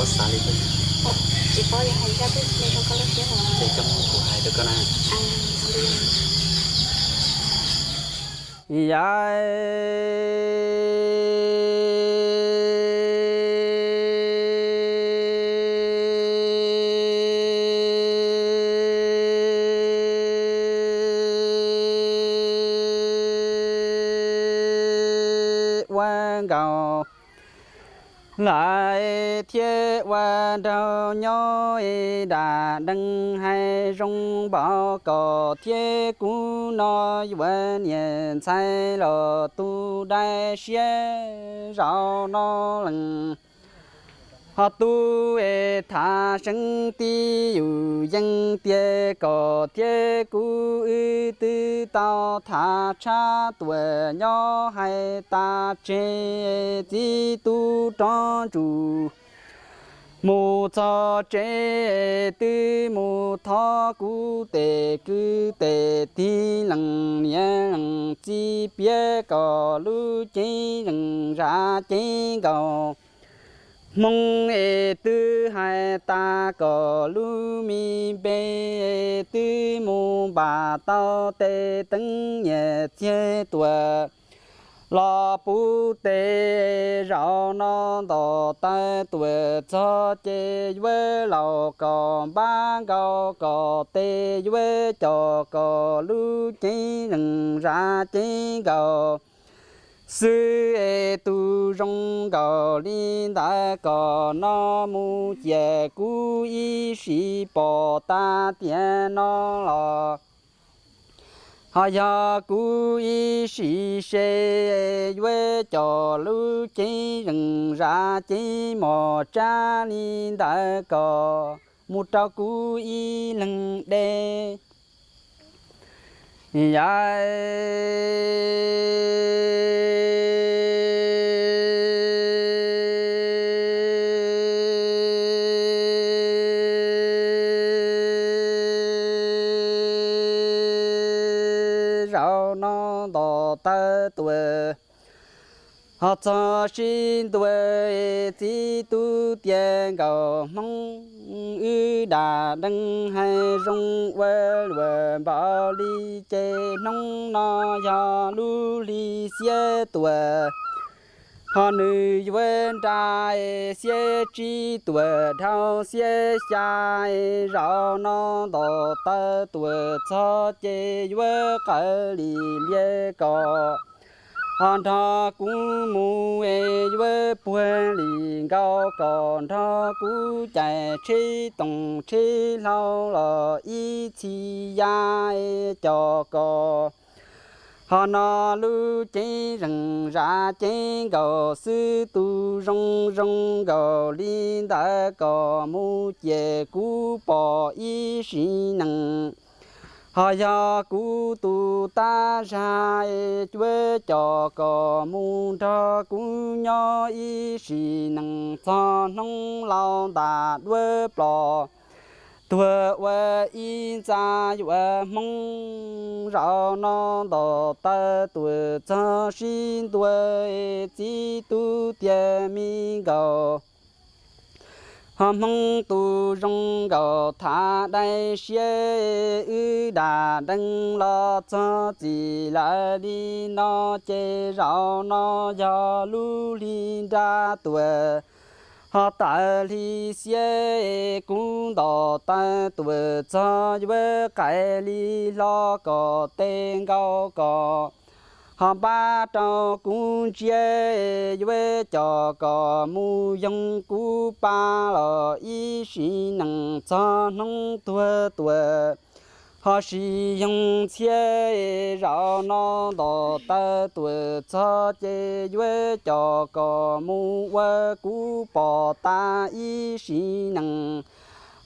Koj xav li, tsis paub li, hais zaj twg li rau koj lub siab los. Ces coj mus kuv hais rau koj na. Yam ua nkaus lawm thiab ua nraug nyob, dam dees hais zoo npaum koj thiab kuv no yuav niam ntxhais los tu dai siab zaum no lees. Ho tu es thav seeb tib yus yeej tias koj thiab kuv wb twb tau thav tshab tuam nyob hais tas tseg, txiv tub rov ntsug mus txog tsev, twb mus thov kuv tes kwv tes tij lees niam lees txiv piav koj lub ceeb zeem zam ceeb nkaus. Hmoob es twb hais tas koj lub me npe, twb mus npam tau tes teeb nyiaj txiag tuam los puv tes, zaum no ntaus taw tuam txog ces yuav laus koj npab nkaus koj tes, yuav coj koj lub ceeb zeem zam ceeb nkaus xwb es tus zoo nkaus li ntawd koj no mus cia kuv ib sim pom tas tiam no los. Ho yog kuv ib sim se yuav coj lub ceeb zeem zam ceeb mos tsab li ntawd koj mus rau kuv ib leeg de. Yam zaum no ntaus taw tuam ho txog sib ntua, txiv tub tias nkaus Hmoob wb dam dees hais zoo ua luam npaum li ces hnub no yog lub hli xiab tuam ho nws yuav nra xiab tsib tuam dhau xiab xya, zaum no ntaus taw tuam txog ces yuav qawv li liab koj ho nrog kuv mus, yuav puag li nkaus koj nrog kuv caij tsheb toom tsheb hlau los ib txhis ya coj koj. Ho no lub ceeb zeem zam ceeb nkaus xwb, tus zoo zoo nkaus li ntawd koj mus cia kuv pom ib sim neej. Ho yog kuv tus tab zag, yuav coj koj mus nrog kuv nyob ib sim neej txog hnub laus ntam duab plom tuag ua ib ntxa yuav Hmoob. Zaum no ntaus taw tuam txog sib ntua, txiv tub tias me nkaus ho Hmoob tus zoo nkaus thav dai siab, wb dam dees los txog txim lawm li no ces zaum no yog lub hli nra tuam ho tawm hli xiab, kuv ntaus taw tuam txog yuav qais li hlo koj tes nkaus koj ho npab rau kuv ntsiab, yuav coj koj mus yoog kuv pa los ib sim neej txog hnub tuag tuam. Ho sis yoog ntxhiab, zaum no ntaus taw tuam txog ces yuav coj koj mus ua kuv pom tas ib sim neej.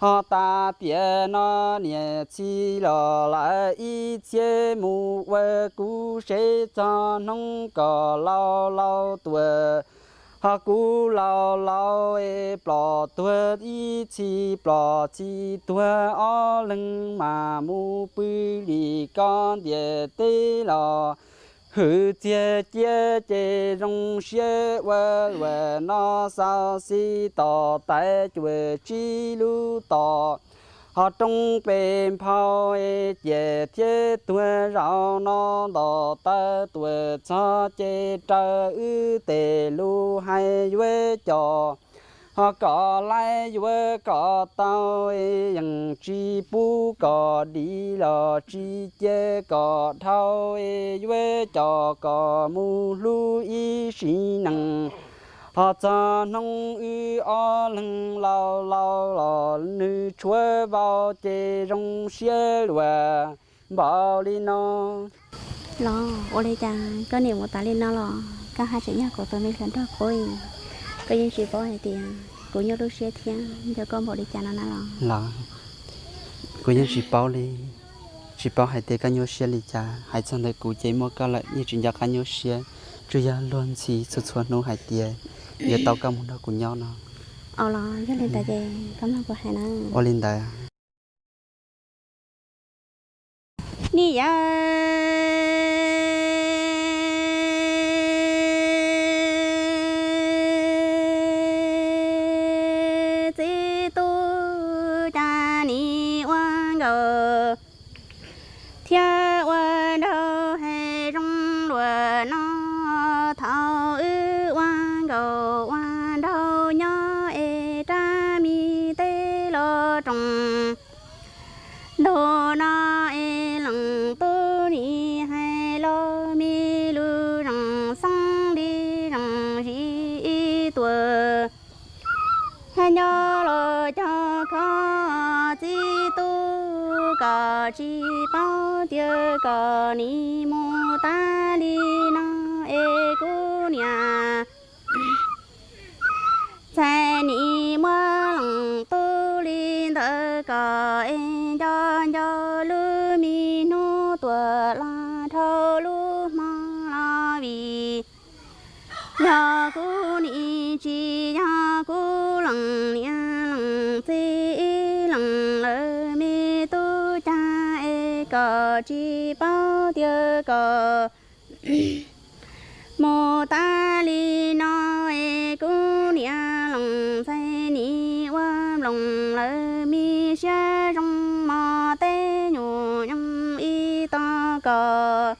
Ho tas tiam no niam txiv los lawm ib txhiab, mus ua kuv seb txog hnub koj laus laus tuam. Ho kuv laus laus plom tuag ib txhis, plom txhis tuag ob leeg, mas mus pw li koj ntiaj teb los Hwj txiag cia ces zoo siab ua luam no, xauv xib tos tais cuam tsib lub tos, ho roob pes nphau ciam thiab tuag zaum no, ntos taw tuam txog ces raws wb tes lus hais yuav coj, ho kom laib yuav kom tau, yeej tsis pub kom dim los tsis cia kom dhau, yuav coj kom mus hlub ib sim neej. Ho txog hnub wb ob leeg laus laus los nws tshuav vau ces zoo siab luam npaum li no. Los ua li cas koj niam mus tas li no los koj haj tseem nyob kuv tus me hluas nraug qub, koj yeej tsis paub hais tias kuv nyuaj lub siab thiab nco koj npaum li cas no na los? Los kuv yeej tsis paub li, tsis paub hais tias koj nyuaj siab li cas. Hais txog ntawm kuv ces muaj koj lawm yeej tsis nco qab nyuaj siab, tsuas yog luag ntxhi txhua txhua hnub hais tias yuav tau koj mus nrog kuv nyob no. Au los yog li ntawd ces koj mloog kuv hais na. Ua li ntawd. Niam yawm txiv tub, cas nim ua nkaus thiab ua nraug hais zoo luam no. Thaum wb ua nkaus ua nraug nyob es rab me teb los roos, ntu no es leej tub nim hais los me lus zoo xoob li zoo zis ib tuam. Nyob los cog kho txiv tub, koj tsis paub tias koj nim mus tas li no es kuv niam ntxhais nim muab leej tub li ntawd kom es nco nco lub me hnub tuaj los dhau lub hmo los vim yog kuv nim tsis yog kuv leej niam leej txiv ib leeg lawm me tub, cas es koj tsis paub tias koj mus tas li no es kuv niam leej ntxhais nim ua nploos lawm me siab zoo mos teb nyuam nyoos ib tog koj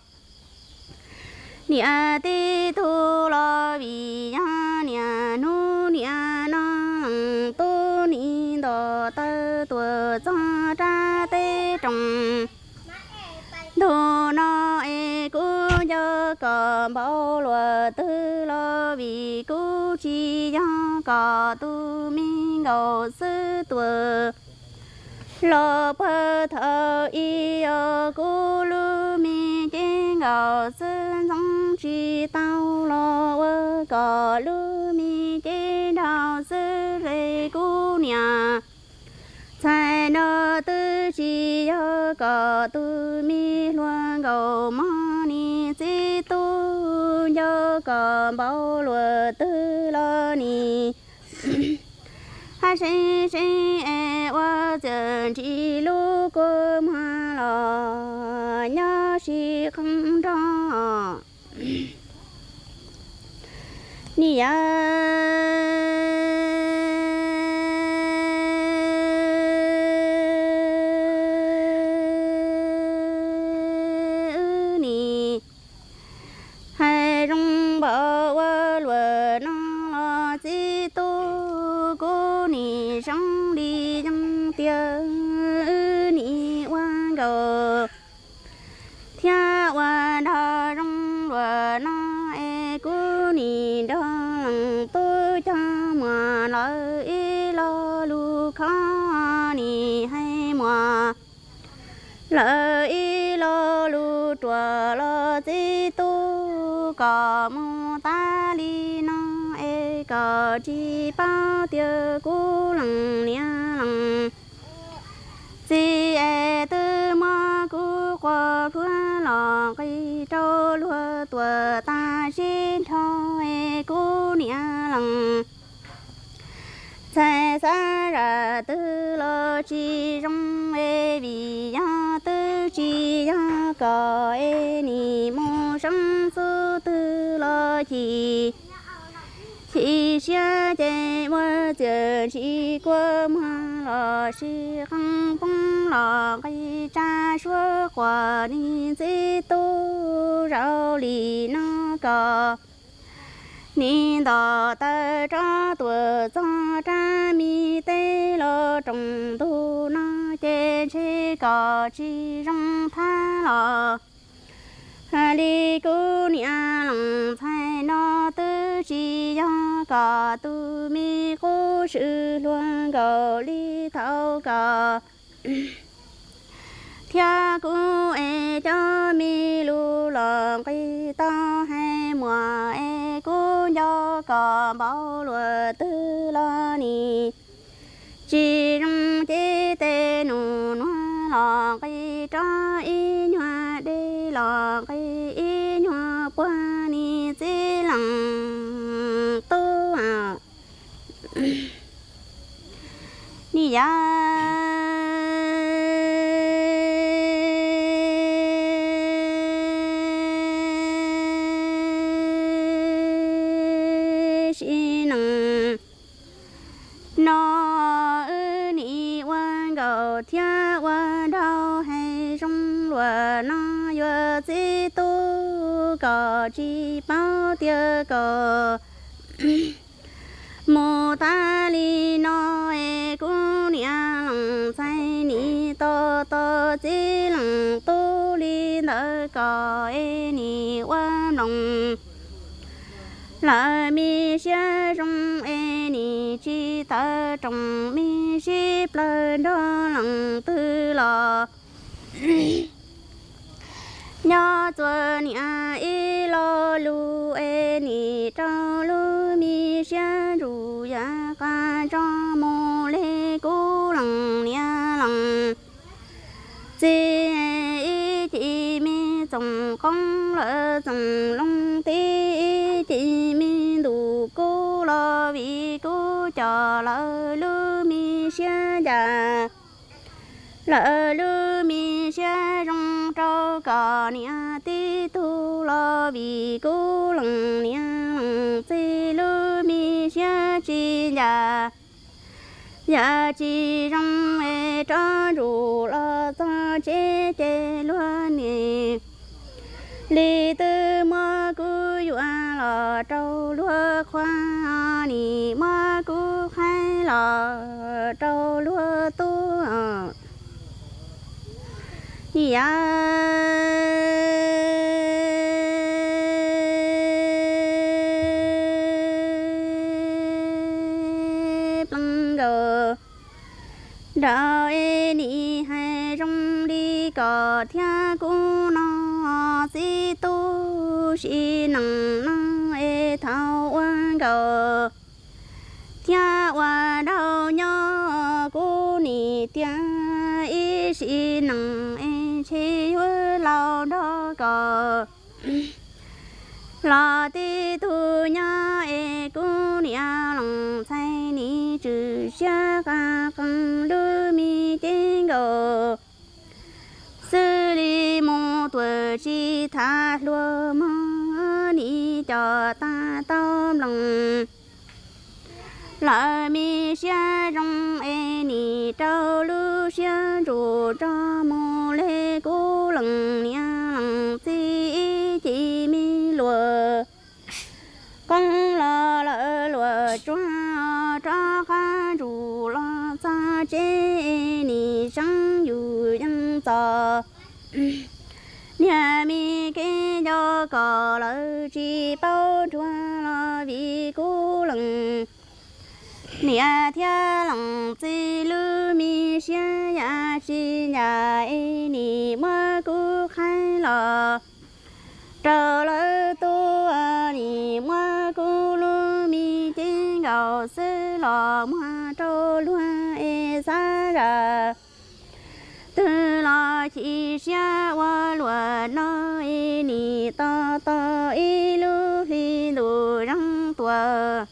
niam tib tug los vim yog niaj hnub niaj no leej tub nim nto taw tuaj txog rab teb roos. Ntu no es kuv nco koj npaum luaj twg los vim kuv tsis yog koj tus me nkaus xwb tuaj los puag thaum ub yog kuv lub me cev nkaus xwb ntxoov tsis tau los ua koj lub me cev nraug xwb es kuv niam ntxhais no twb tsis yog koj tus me hluas nkaus mog niam txiv tub, nco koj npaum luaj twg los nim hab seeb seeb es ua txawm ntsis lub kua muag los nyob sib qee nrog niam yawm nim hais zoo npaum ua luaj no los txiv tub, kuv nim zoo li yeej tiag wb nim ua nkaus thiab ua nraug zoo luaj no es kuv nim nrog leej tub cog muag lawv ib lo lus khob nim hais muag lawv ib lo lus ruam los txiv tub, koj mus tas li no es koj tsis paub tias kuv leej niam leej txiv es twb muab kuv quas pluag los nqis rau luag tuaj tas sib nrho es kuv niam leej ntxhais xav zam twg los tsis zoo es vim yog twb tsis yog koj es nim mus seeb chim. Chim siab ces ua txiag ntsis kua muag los sib qeej poob los nqis tsa suab quas nig ntxib tub zaum li no kom nig nto taw rov tuaj txog rab me teb los roos ntug no ces ntshe kom tsis zoo thab los li kuv niam lees ntxhais no twb tsis yog kom tus me qub swm hluas nkaus li thaum kom thiab kuv es cov me lus los nqis tau hais muag es kuv nco kom npaum luaj twg los nim tsis zoo ces tej nus nuav los nqis rov ib nyuag dej los nqis ib nyuag puag nig txib lees tub nim yog sib neeg no wb nim ua nkaus thiab ua nraug hais zoo luag no yuav txib tub kom tsis paub tias kom mus tas li no es kuv niam lees ntxhais nim tos tos txib lees tub li ntawd kom es nim ua mloog lawv me siab zoo es nim tsis tawm roos me sib plawg nrog leej twg los nyob txuas niam ib lo lus es nim rau lub me siab ntsum yav qas tso mus li kuv leej niam leej txiv ib ce me txoos qoob lawm txoos loo tib ib ce me ntuj kub los vim kuv coj lawv lub me siab ncaj lawv lub me siab zoo rau kom niam tib tug los vim kuv leej niam leej txiv lub me siab tsis ncaj yam tsis zoo es rov ntsum los txog tsev ces luag nim li twb muab kuv yuav los rau luag qhuas nim muab kuv qhaib los rau luag tub yam pleev nkaus nraud es nim hais zoo li kom thiab kuv no txib tub sim neej no es thaum ua nkaus thiab ua nraug nyob kuv nim tiag ib sim neej es ntshe yuav laus nrog kom los tib tug nyob es kuv niam leej ntxhais nim tswm siab qas qees lub me cev nkaus xws li mus tuam tsis tham hluas mog nim coj tag tau nploos lawv me siab zoo es nim rau lub siab ntsum tso mus li kuv leej niam leej txiv ib ce me luag qoob los lawv luag tsuag rov qab ntsum los txog tsev nim seev yus yeej txom niag me kev nco kom lawv tsis paub nruag los vim kuv leej niam thiab leej txiv lub me siab yam tsis ncaj es nim muab kuv qhaib los rau lawv tub nim muab kuv lub me cev nkaus xwb los muag rau luag es xav zam twg los chim siab ua luaj no es nim tos tos ib lub hli ntuj zeeg tuaj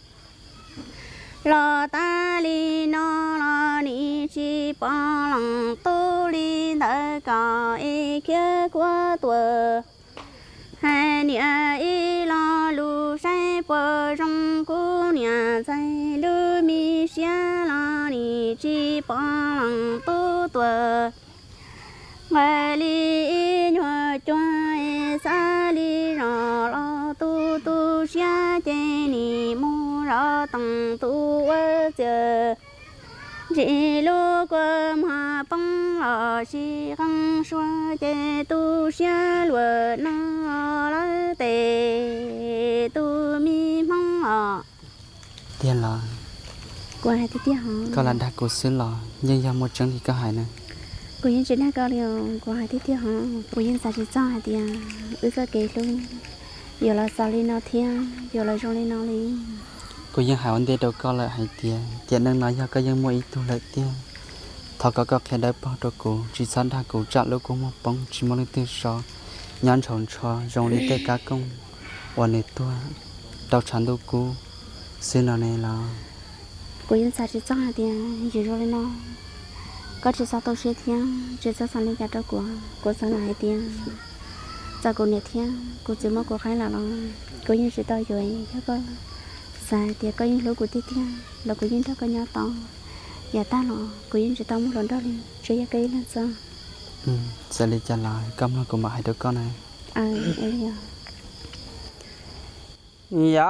los tas li no los nim tsis pom leej tub li ntawd kom es khiav kuab tuaj hais niam ib lo lus Ntxhais lub me siab los nim tsis pom leej tub tuaj. Nqaim li ib nyuag cuag es xav li zos los tu tu siab ces nim mus zov toom tus ua txiag. Ntsis lub kua muag poob los sis qee suab ces tu siab luag no lawv tes tus me hmoob os. Tiag los? Kuv hais tiag tiag hos. Koj lam dag kuv xwb los yeej yog muaj tseeb li koj hais na? Kuv yeej tsis dag koj li os, kuv hais tiag tiag hos. Kuv yeej xav tsis txog hais tias wb txoj kev hlub yuav los xaus li no thiab yuav los zoo li no li. Kuv yeej hais ua ntej rau koj lawm hais tias tiam neej no yog koj yeej muaj ib tug lawm tiag, thov kom koj qhia dawb paug rau kuv, tsis txhob dag kuv tsam lub kua muag poob tsis muaj leej twg so, nyob ntshaus ntsho zoo li tej kab kooj uas nws tuag rau tshav ntuj kub xwb no ne los. Kuv yeej xav tsis txog hais tias yuav zoo li no. Koj tsis txhob tu siab thiab tsis txhob xav li cas rau kuv, kuv xav hais tias txawm kuv niam thiab kuv txiv muab kuv qhaib lawm los kuv yeej tsis tau yuav, yog koj xav hais tias koj yeej hlub kuv tiag tiag los kuv yeej nrog koj nyob tau. Yav tag los kuv yeej tsis tau muaj hluas nraug li, tsuas yog koj ib leeg xwb. Txawm li cas los koj mloog kuv mam hais rau koj na. Yog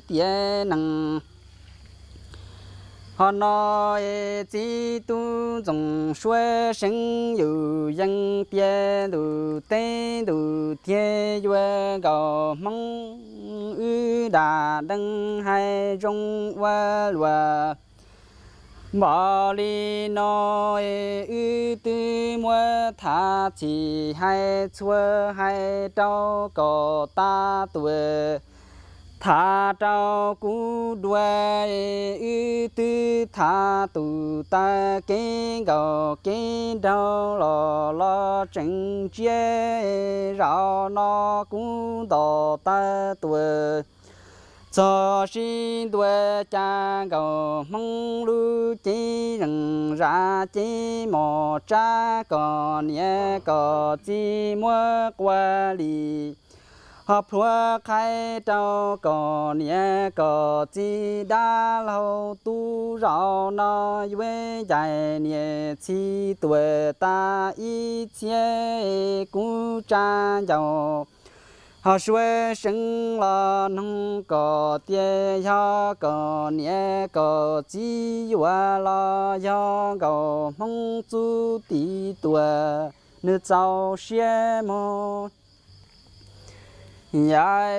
tiam neej ho no es txiv tub ntxoov suab seev yus yeej tias ntuj teb ntuj tiag yuav nkaus hmoob wb dam deej hais zoo ua luaj. Npaum li no es wb twb muab thav txhim hais txhua hais rau kom tag tuaj. Thav rau kuv dua es wb twb thav tus taw kev nkaus kev nraug los los tseem ntsia. Zaum no kuv nto taw tuaj txog sib ntua cas nkaus hmoob lub cev zeem zam cev mos tsab kom niam kom txiv muab quas li. Ho plhuav qhaib rau kom niam kom txiv dab laug tub zaum no yuav ncaim niam txiv tuaj tas ib txhiab kuv tsa ncaus. Ho suab seev los noog kom tias yog kom niam kom txiv yuav los yog nkaus hmoob txub tim tuaj nws txaus siab mog. Yam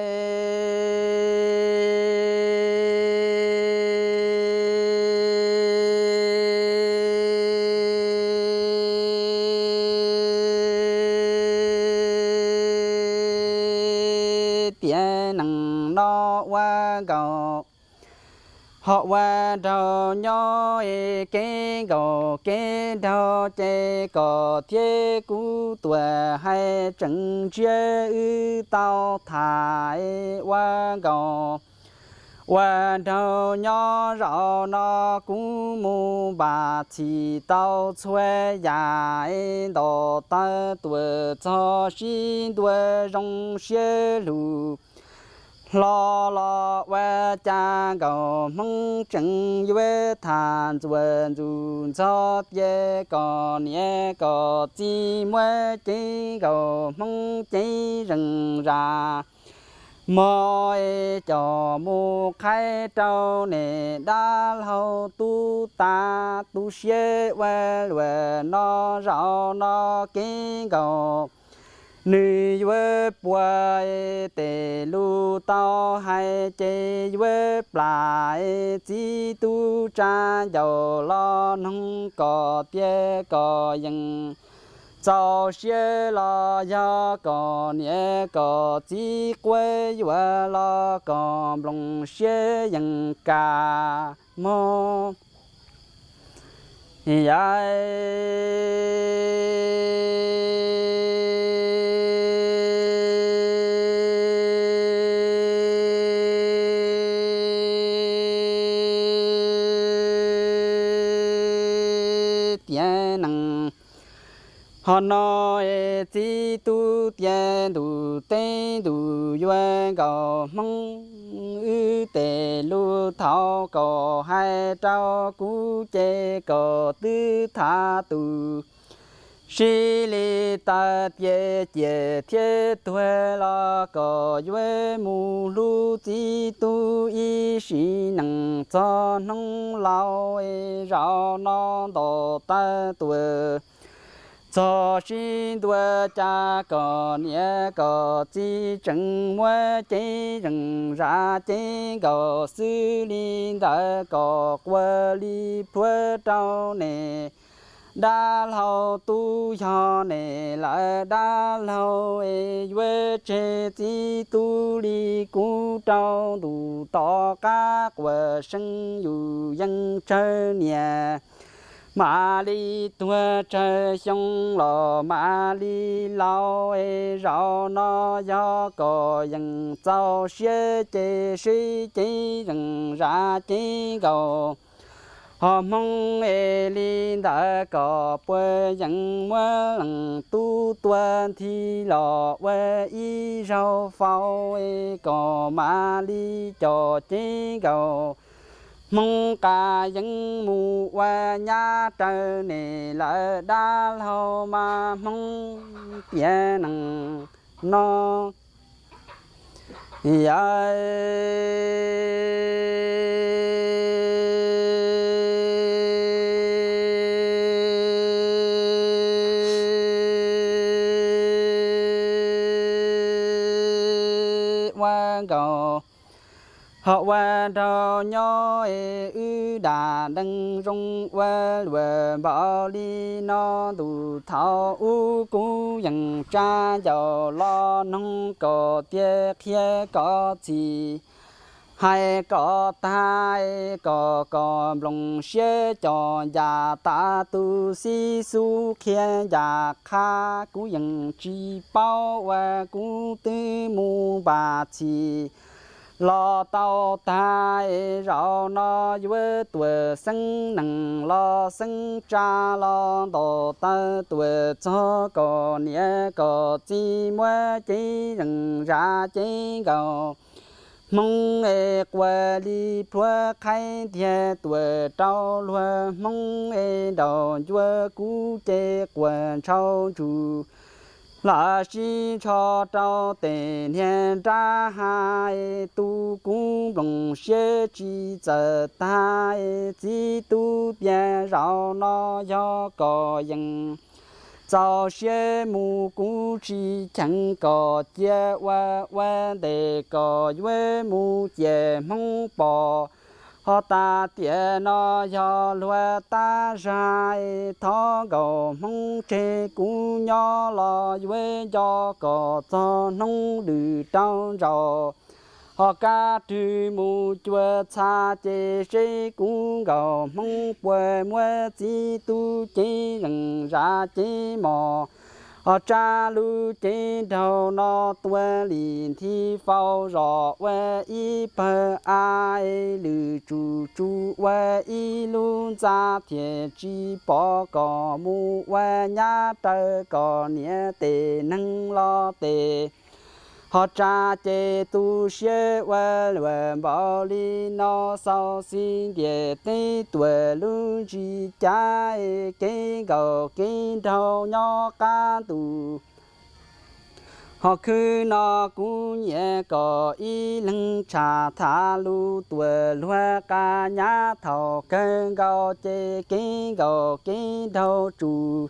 tiam neej no ua nkaus ho ua nraug nyob kev nkaus kev nraug ces kom thiab kuv tuaj hais tseem ntsiab wb tau tham ua nkaus. Ua nraug nyob zaum no kuv mus npaj txhim tau txhua yam nto taw tuaj txog sib ntua zoo siab lug hlo los ua cas nkaus hmoob tseem yuav tham ntxuav ntxuj ntxhov tias kom niam kom txiv muab cev nkaus hmoob cev zeem zam mog es coj mus qhaib rau niam dab laug tub tas tu siab ua luaj no zaum no kev nkaus. Nws yuav puas tes lus tau hais ces yuav plam txiv tub tsa ncaus los noog kom tias kom yeej txaus siab los yog kom niam kom txiv quab yuav los kom nploos siab yeej kam mog. Yam tiav nees. Ho no es txiv tub tiav ntuj teb ntuj yuav nkaus Hmoob, wb tes lus thaum kom hais rau kuv ces kom twb thav tus sib li taw tiav ciam thiab tuag los kom yuav mus hlub txiv tub ib sim neej txog hnub laus es zaum no ntaus taw tuam txog sib ntua cas kom niam kom txiv tseem muab cev zeem zam cev nkaus xwb li ntawd kom quas li plhuav rau nej dab laug tub yog nej lawv dab laug es yuav tseg txiv tub li kuv rau ntuj tom qab quas seeb yus yeej tsawg niam. Mam li tuag tsawg xyoo los mam li laus es zaum no yog kom yeej txaus siab ces sib cev zeem zam cev nkaus ho Hmoob es li ntawd kom puas yeej muab leej tub tua nthi los ua ib zaug faus es kom mam li coj cev nkaus Hmoob qas yeej mus ua nyab raws nej lawv dab laug mas Hmoob tiav nees no. Yawm ua nkaus ho ua nraug nyob es wb dam deev zoo ua luam npaum li no ntuj thaum ub kuv yeej tsa ncaus los noog kom tiav qhia kom txhim hais kom tag kom kom nplooj siab coj ncaj tas tus xib xub qhia ncaj qha kuv yeej tsis paub uas kuv twb mus npaj txhim los tau tag es zaum no yuav tuam xeeb nees los xeeb tsa los ntaus taw tuam txog kom niam kom txiv muab cev zeem zam cev nkaus Hmoob es quas li plhuav qhaib ntiag tuam rau luag Hmoob es nraug ncua kuv ces quas ntshaus ntsug los sib ntsho rau tes niag nrab ha es tu kuv nplooj siab tsis txawm tag es txiv tub tias zaum no yog kom yeej txaus siab mus kuv tsis cheem kom cia ua ua ntes kom yuav mus ciam Hmoob pom ho tas tiam no yog luag tab zag es thov nkaus Hmoob tseg kuv nyob los yuav nco kom txog hnub lwm rau ntsaum ho kab rwg mus cua txha ces seb kuv nkaus Hmoob puas muab txiv tub cev zeem zam cev mos ho tsa lub cev nraug no tua li nthi faus zos ua ib pawg a es lwm tsum tsum ua ib lub ntxa thiaj tsis pom kom mus ua nyab raws kom niam tes neeg los tes ho tsa ces tu siab ua luam npaum li no xaus xij ntiaj teb tuam lub ntsis cav es kev nkaus kev nraug nyob qab ntuj ho khwb no kuv nyiam kom ib leeg tshaj thav lus tuam luag qas nyab thaum kawg nkaus ces kev nkaus kev nraug tsum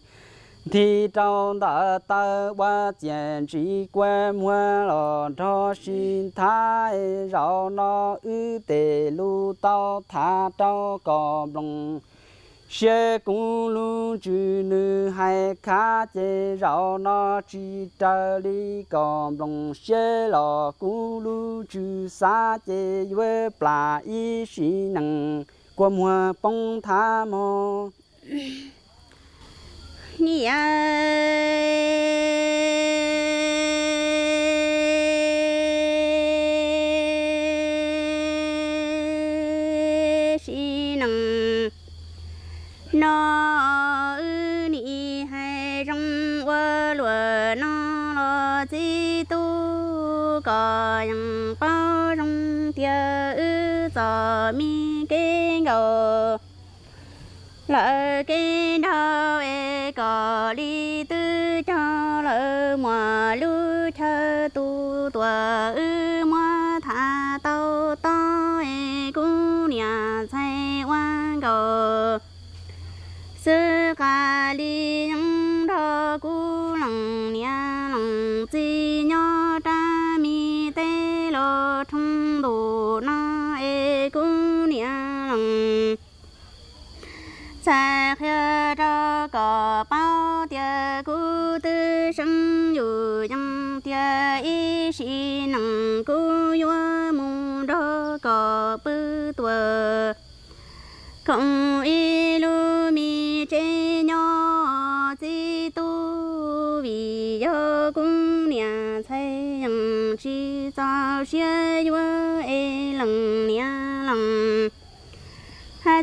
nthi rau ntawm taw ua txiaj ntsim kua muag los nrog sib thav es zaum no wb tes lus tau thav rau kom nplooj siab kuv lub ntsws nws hais khav ces zaum no tsis raws li kom nplooj siab los kuv lub ntsws xav ces yuav plam ib sim neej kua muag poob thav mog. Niam sim neej no txiv tub, koj yeej paub zoo tias wb txom me kev nkaus. Lawv kev nrau es kom li twb cog lawv muam lub chaw tu tuam, wb muab tham tau tob es kuv niam ntxhais ua nkaus. Xwb qas li yeej nrog kuv leej niam leej txiv nyob rau me teb los rhoo ntuj no es kuv niam leej txhais qhia rau koj paub tias kuv twb seev yus yeej tias ib sim neej kuv yuav mus nrog koj pw tuam koom ib lub me tsev nyob txiv tub, vim yog kuv niam ntxhais yeej tsis txaus siab yuav es leej niam leej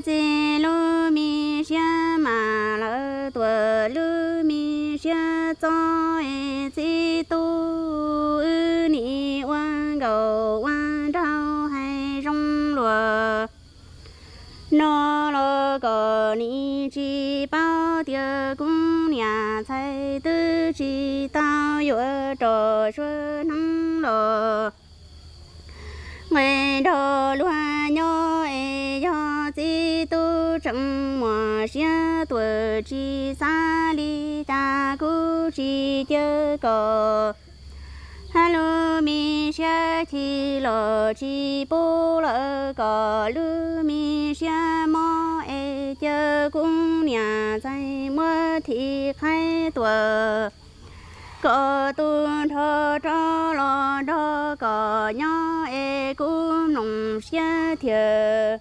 txiv lub me siab mas lawv tuam lub me siab txob es txiv tub, wb nim ua nkaus ua nraug hais zoo luag no los kom nim tsis paub tias kuv niam ntxhais twb tsis tau yuav rau suav hneev los nqe nrog luag nyob es yog txiv tub tseem muaj siab tuam tsis xav li cas kuv tsis cia kom hab lub me siab chim los tsis pub lawv kom lub me siab mob es cia kuv niam ntxhais muab thim qhaib tuam kom tu nrho rov los nrog koj nyob es kuv mloog siab thiab.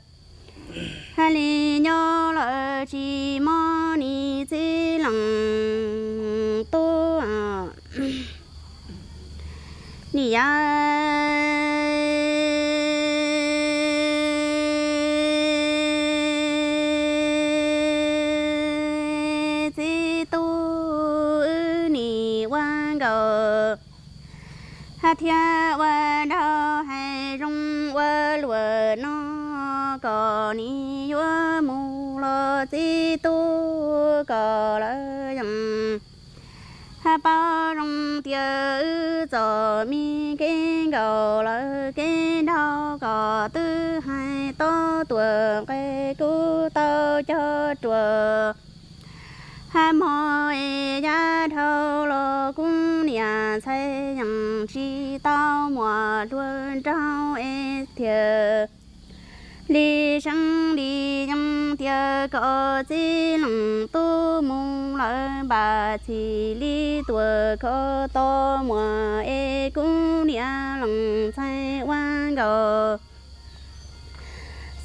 Hais li nyob lawm tsis mob nim txiv leej tub. Nim yog txiv tub, wb nim ua nkaus hab thiab ua nraug hais zoo ua luag no kom nim yuav mus los txiv tub, kom lawv yeej hab paub zoo tias wb txom me kev nkaus lawv kev nrau kom twb hais tob tuam nqe kuv tau cog ruas hab mog es yav dhau los kuv niam ntxhais yeej tsis tau muaj hluas nraug es thiaj li seev li yeej tias kom txiv leej tub mus lawm npaj txhij li tuam kho tos muaj es kuv niam leej ntxhais ua nkaus.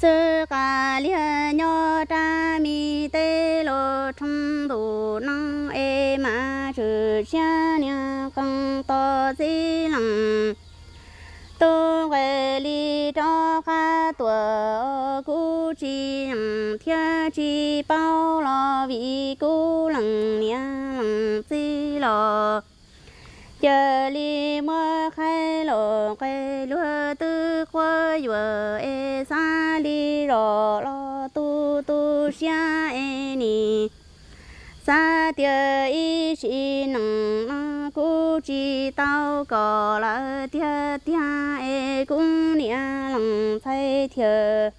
Xwb qas liag nyob rau me teb los rhoo ntuj no es mas tshwm siab niag qeej tos txiv leej tub nqe li rov qab tuam kuv tsis yeem thiab tsis paub los vim kuv leej niam leej txiv los cia li muab qhaib los nqe luag twb quab yuam es xav li zos los tu tu siab es nim xav tias ib sim neej no kuv tsis tau kom lawv tiag tiag es kuv niam leej ntxhais thiaj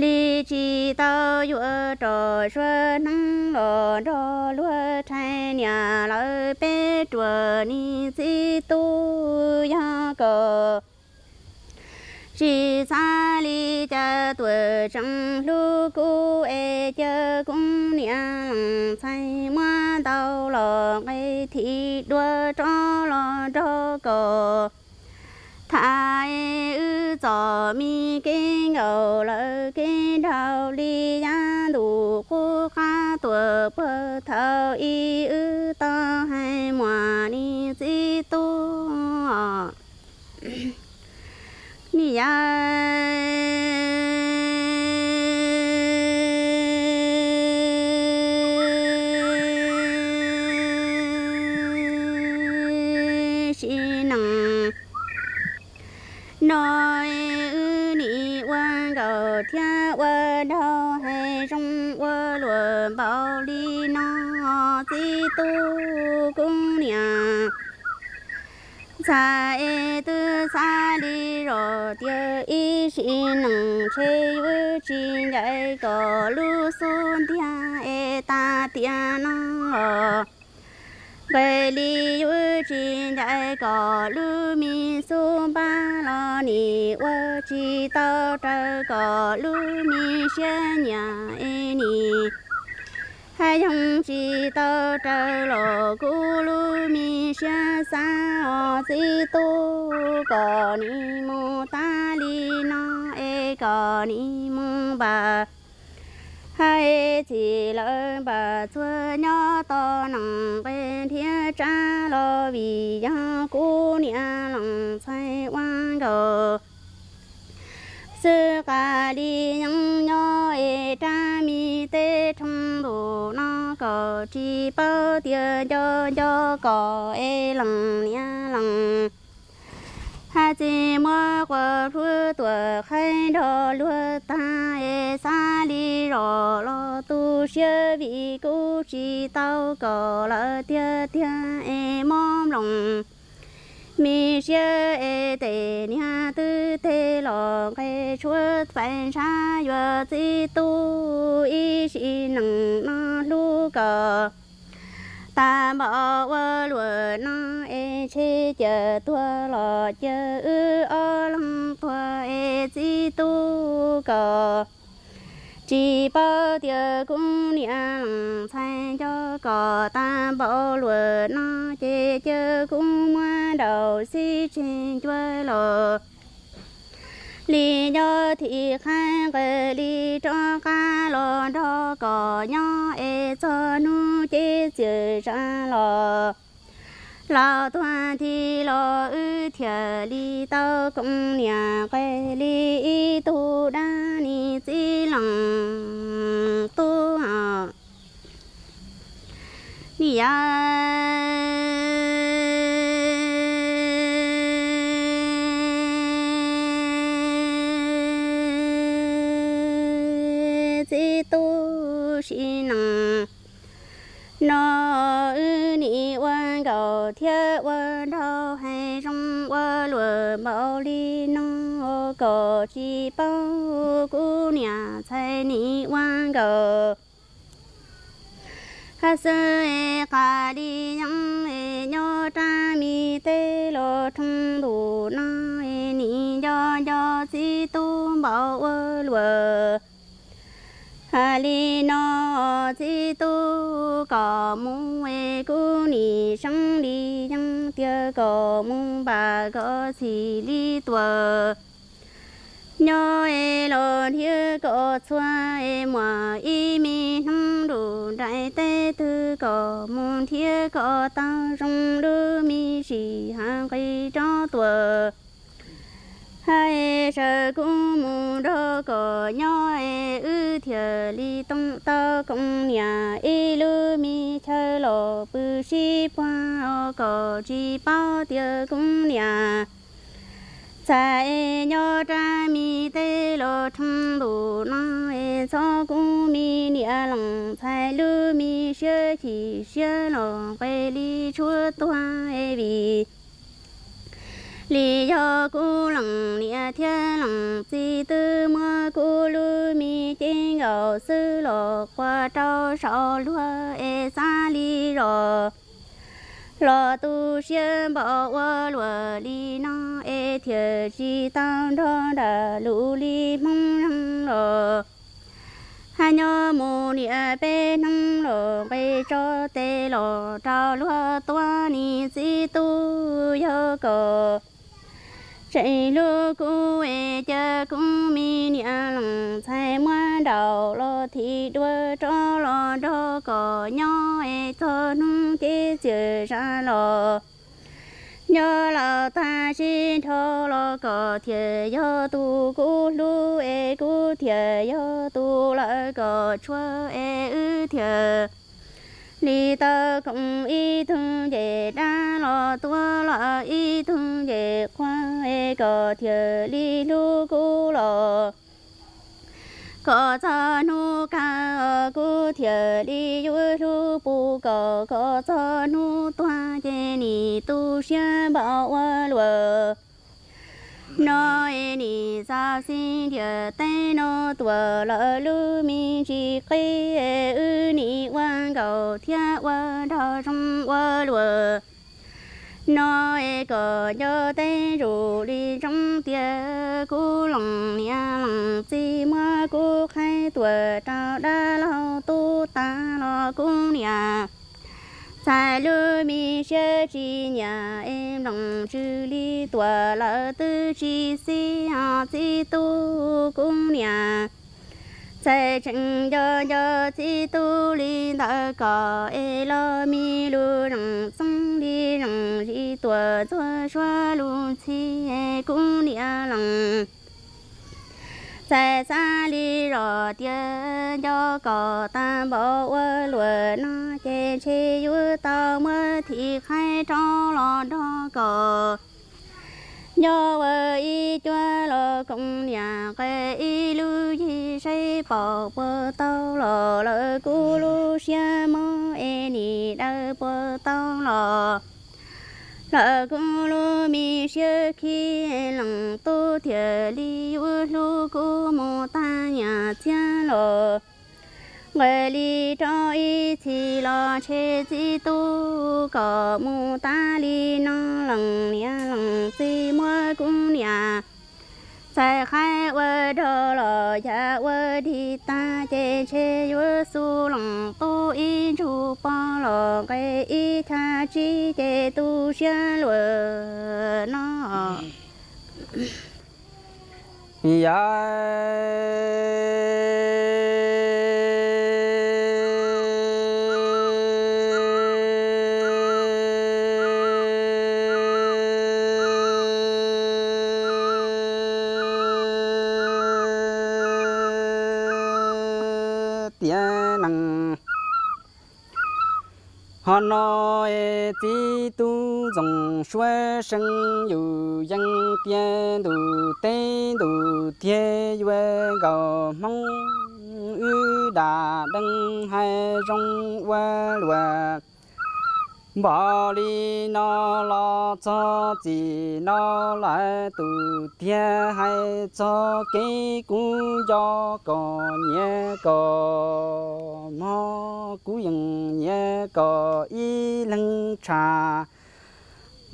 li tsis tau yuav rau suav hneev los nrog luag rhais niam lawv peb ruam nim txiv tub. Yog kom tsis xav li cas tuam tseem hlub kuv es cia kuv niam leej ntxhais muab ntau los nqe thim dua rov los nrog kom tham es wb txom me kev nkaus lawv kev nrau li yav ntuj qub qab tuam puag thaum ub wb tau hais muaj nim txiv tub. Nim yog no wb nim ua nkaus thiab ua nraug hais zoo ua luam npaum li no txiv tub kuv niam. Ntxhais es twb xav li los tias ib sim neej ntshe yuav tsis ncaim kom lub xub ntiag es tas tiam no los nqes li yuav tsis ncaim kom lub me xub npab los nim ua tsis tau raws kom lub me siab nyiam es nim haj yoog tsis tau raws los kuv lub me siab xav os txiv tub kom nim mus tas li no es kom nim mus npam hais txim lawv npam txuag nyob tos nees nqes nrhiav tsab los vim yog kuv niam lees txhais ua nkaus xwb. Qas li yeej nyob es rab me teb rhoo ntuj no kom tsis paub tias nco nco kom es lees niam lees hais txij muab quas plhuav tuam qhaib nrog luag tag es xav li zos los tu siab vim kuv tsis tau kom lawv tiag tiag es mob mloog me siab es tes niag twb teg los nqes tshuav fais ntshav yuav txiv tub ib sim neej no hlub kom tag npaum ua luam no es ntshe cia tuag los cia wb ob leeg tuag es txiv tub kom tsis paub tias kuv niam lees txhais nco kom tag npaum luam no ces cia kuv muab nraum xib tseg ncua los li nco thim qhaib nqes li rov qab los nrog kom nyob es txog hnub ces txias zam los laus tuag nthi los wb thiaj li tau koom niam nqes li ib tug dab nim txiv lees tub os. Nim yog txiv tub sim neej no wb nim ua nkaus thiab ua nraug hais zoo ua luam npaum li no kom tsis paub kuv niam txhais nim ua nkaus hab xwb es qas li yeej es nyob rab me teb los rhoo ntuj no es nim nco nco txiv tub npaum ua luam hais li no txiv tub kom mus es kuv nim seeb li yeej tias kom mus npam kom txhim li tuam nyob es los nrhiav kom txhua es muaj ib me hnub nruj nraim teb twg kom mus nrhiav kom tau zoo lub me sim hav nqis rov tuam hais sawv kuv mus nrog kom nyob es wb thiaj li tau koom niam ib lub me chaw los pw sib puag os kom tsis paub tias kuv niam txhais nyob rab me teb los rhoo ntuj no es txhob kuv me niam lees txhais lub me siab chim siab los nqes li tshuav tuag es vim li yog kuv lees niam thiab lees txiv twb muab kuv lub me cev nkaus xwb los qua rau saum luag es xav li zos los tu siab npaum ua luam li no es thiaj tsis tau nrog nram lus li Hmoob Zeeg los hab nyob mus niam peb hnub los nqis tso tes los rau luag tuab nim txiv tub yog kom tseem hlub kuv es cia kuv me niam lees txhais muab nraum los thim dua rov los nrog kom nyob es txog hnub ces txias zam los nyob laus tag sib nrho los kom thiaj yog tus kuv hlub es kuv thiaj yog tus lawv kom tshuav es wb thiaj Li tau koom ib tug ncej dab los tuaj los ib tug ncej qhua, es koj thiaj li hlub kuv los. Koj txog hnub kawg kuv thiaj li yuav hlub pub koj, koj txog hnub tuag ces nim tu siab npaum ua luaj. No es nim xav xij ntiaj teb no tuaj lawm lub me ntsis qib, wb nim ua nkauj thiab ua nraug zoo ua luaj. No es koj nco tej zaum li zoo tiag, kuv leej niam leej txiv muab kuv qhaib tuaj rau dab laug tub tag los kuv niam txais lub me siab tsis nyiam es nplooj tsw li tuaj lawm twb tsis xib os txiv tub kuv niam. Txawm tseem nco nco txiv tub li ntawd koj es los me lus zoo txoob li zoo zis tuaj txhua suab lub ntxhi kuv niam leej. Txawm xav li zoj tias nco koj tag npaum ua luaj no ces ntshe yuav tau muab thim qhaib rov los nrog koj. Nyob ua ib cuab los koom niam nqe ib lub yig saib pom puas tau los lawm kuv lub siab mob es nim dawb puas tau los. Lawm kuv lub me siab khib leej tub thiaj li yuav hlub kuv mus tag nyiaj txiag los. Nqe li rau ib txhis los ntshe txiv tub koj mus tag li no leej niam leej txiv muab kuv niam txais qhaib ua dog los yam ua dig tag ces ntshe yuav xub leej tub ib ntsug pog los nqe ib chaj tsib ces tu siab luaj no. Yog tiam neej ho no es txiv tub ntxoov suab seej yus yeej tias ntuj teb ntuj tiag yuav nkaus hmoob wb dam deej hais zoo ua luaj. Npaum li no los txog txij no lawm tus tiag hais txog kev kuv nco koj nyiam koj mog kuv yeej nyiam koj ib leeg tshaj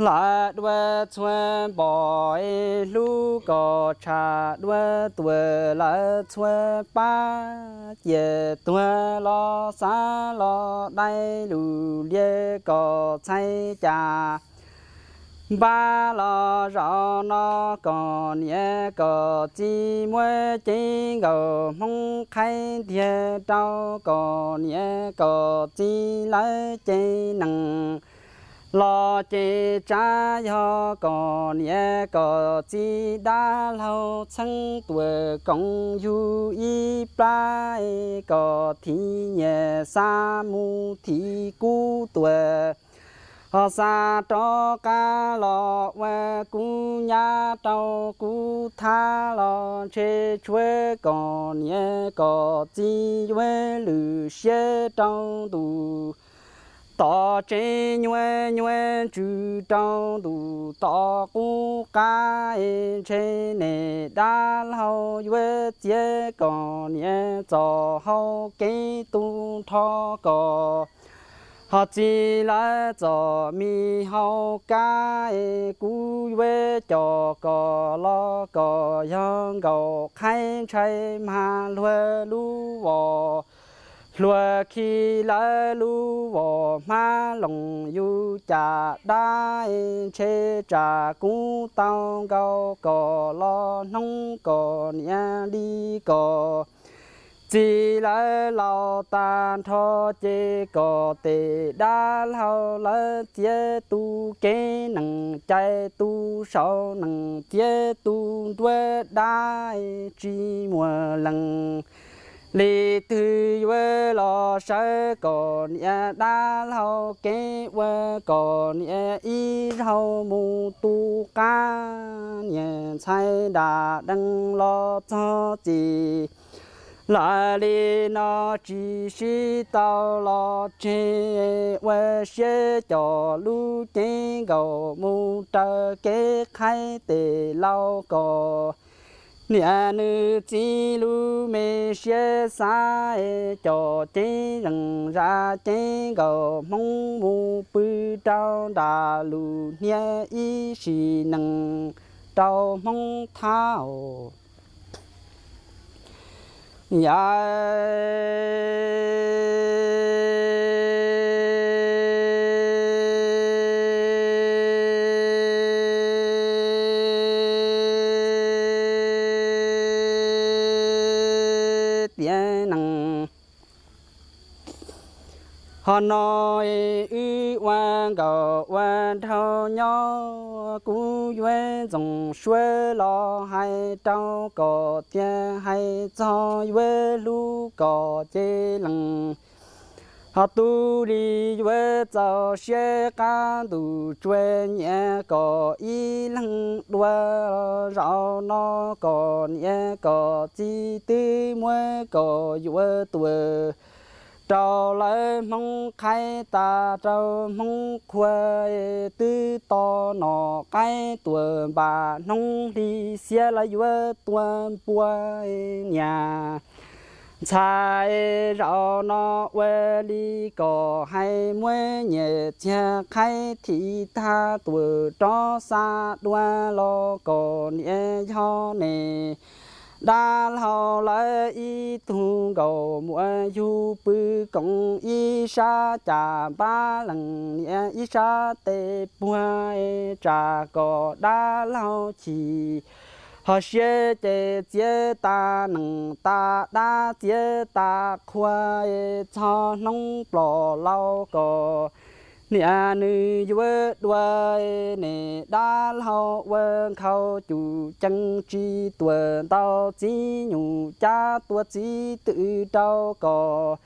lawm dua txhua npoj es hlub koj tshaj dua tuaj lawm txhua pab ciaj tuag los xav los dai lus lias koj txhais cas npaj los zaum no koj niam koj txiv muab cev nkaus hmoob qhaib ntiag rau koj niam koj txiv lawv cev neeg los cev tsav yog koj niam koj txiv dab laug txheeb tuaj koom yug ib plab koj thim nyiam xa mus thim kub tuaj ho xa rov qab los ua kuv nyab rau kuv thab los ntshe tshuav koj niam koj txiv yuav lwm siab rau ntuj tom tsev nyuaj nyuaj ntsws rau ntuj tom qub qab es ntshe nej dab laug yuav txiav koj niam txoj hau kev tu nrho koj ho txiv lawv txoj mi hau kab es kuv yuav coj koj los koj yog nkaus qhaib ntshai mag hluas lub vos hluas khi lawv lub vos hmab loos yus cas dab es ntshe tsam kuv tau nkaus koj los hnoob koj niam li koj txiv lawv laus tag nrho ces koj tej dab laug lawv txiav tu kev neeg cais tu saum neeg txiav tu nruab dab tsis muaj leej li twg yuav los sawv kom niam dab laug kev ua kom niam ib zaug mus tu qab. Niam ntxhais nram dees los txog txim lawm li no tsis sib tau los tseg, ua siab coj lub cev nkaus mus raws kev qhaib tes laus kom niam nws txiv lub me siab xav, coj cev zees zam cev nkaus hmoob mus pw rau nram lub hniav ib sim nees rau hmoob thab. Yam tiav nees. Ho no wb ua nkauj ua nraug nyob, kuv yuav ntxoov suab los hais rau kom tias hais txog yuav hlub kom cev lees. Ho tu li yuav txaus siab qab ntuj tsuas nyiam kom ib leeg dua. Zaum no kom niam kom txiv twb muab kom yuav tuag rau lawv hmoob qhaib tas rau hmoob qhua, twb to nom qaib tuag npam hnub hli xiab lawv yuav tua npua. Niam ntxhais zaum no ua li kom hais muab nyias txiag qhaib thim tag tuag rov xa dua los kom niam yog ne dab laug lawv ib tug nkaus muaj yug pw koom ib sab cas npab lees niam ib sab tes puag, tsam kom dab laug chim ho siab ces txiav tas nees tas dab txiav tas qhua, txog hnub plom laus kom niam nws yuav dua ne dab laug ua nkhaus cum cees tsis tuam ntau txiv nyuj cab tua txiv twm rau kom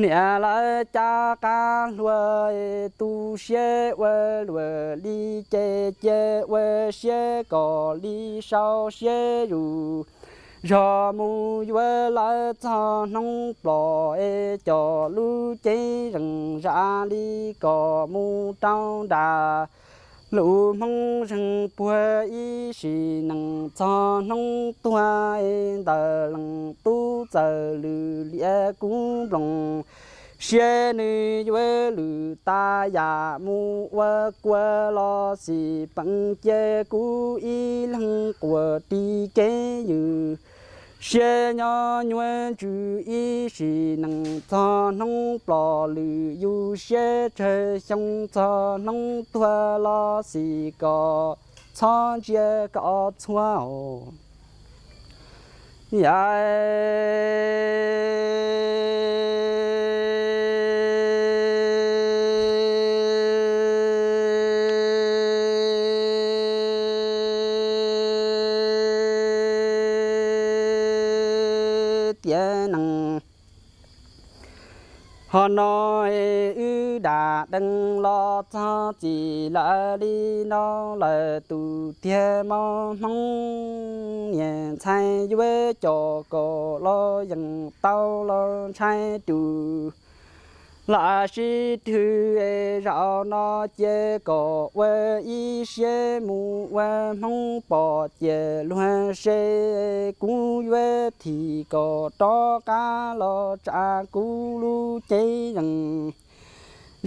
niam lawv cab qab hlua tu siab ua luam li ces cia ua siab kom li sau siab zus zog mus yuav lawv txog hnub plom es coj lub cev zees zam li kom mus rau nram lub hmoob zeeg puag ib sim nees txog hnub tuag es ntawm leej tub txawm lwm liam kuv nploos siab nws yuav lwm tas yam mus ua kua los xim peem cia kuv ib leeg quas ris kev ywm siab nyob nyuaj ntsws ib sim nees txog hnub plom lwm yus siab tsawg xyoo txog hnub tuag los xim kom txhob ntsia kom txhua. Yam tiav nees. Ho no wb dam dees los txog txim lawm li no lawm tus tiag mos hmoob niam ntxhais yuav coj kom los yees tau los ntshai tus lam sib twg es zaum no cia kom ua ib siab mus ua hmoob pom ciam luag se kuv yuav thim kom rov qab los tsa kuv lub cev zees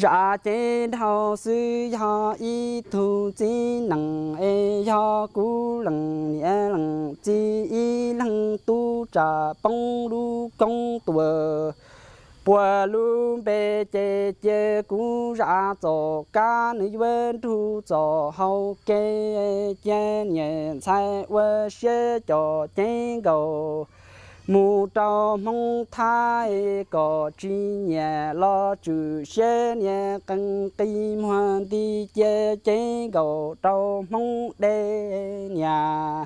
zam cev dhau xwb yog ib tug txiv nees es yog kuv leej niam leej txiv ib leeg tub tsam poob lub koob tuag puas lub npe ces cia kuv zam txoj kab nws yuav nrug txoj hau kev cia niam ntxhais ua siab coj cev nkaus mus rau hmoob thab kom tsis nyiam los tswm siab niam qee qi muag nti cia cev nkaus rau hmoob dej niam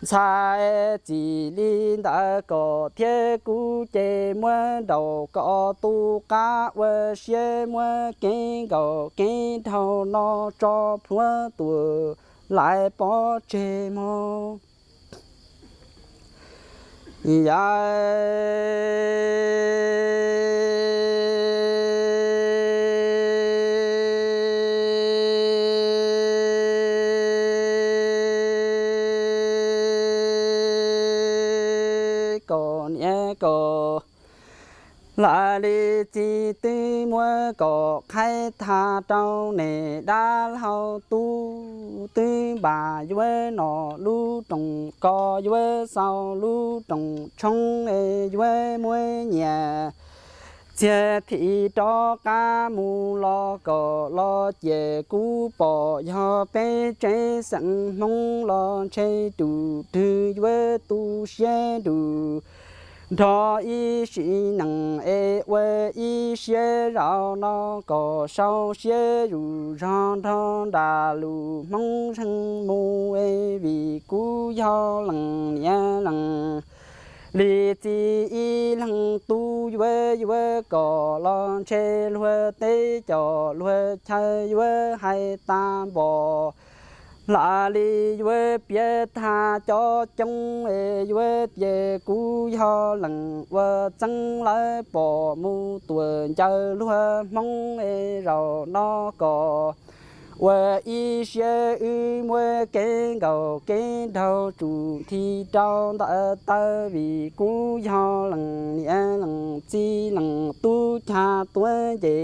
ntxhais txim li ntawd kom thiab kuv ces muab nraum kom tus qab ua siab muab kev nkaum kev dhau no tso plhuav tuam lais pov tseg mog. Yam kom niam kom lawv li txiv twb muab kom qhaib thaj rau niam dab laug tub twb npam yuav nom lub rooj ko yuav xaus lub rooj tshoob es yuav muab nyias txiag thim rov qab mus los kom los ces kuv pom yog peb tsev xeem Hmoob los ntshe tus twg yuav tu siab nrug nrog ib sim neej es ua ib siab zaum no kom sau siab zuj zog nrog nram lus Hmoob zeeg mus es vim kuv yog leej niam leej li txiv ib leeg tub yuav yuav kom los ntshe luag teb cov luag chaw yuav hais tas npom lawv li yuav piav thaj cov coob es yuav tias kuv yog leej ua txeeb lawv pom mus tuam ncaws luag Hmoob es zaum no kom ua ib siab wb muab kev nkaum kev nraug tsum nthi rau ntawm taw vim kuv yog leej niam leej txiv leej tub cag tuav nce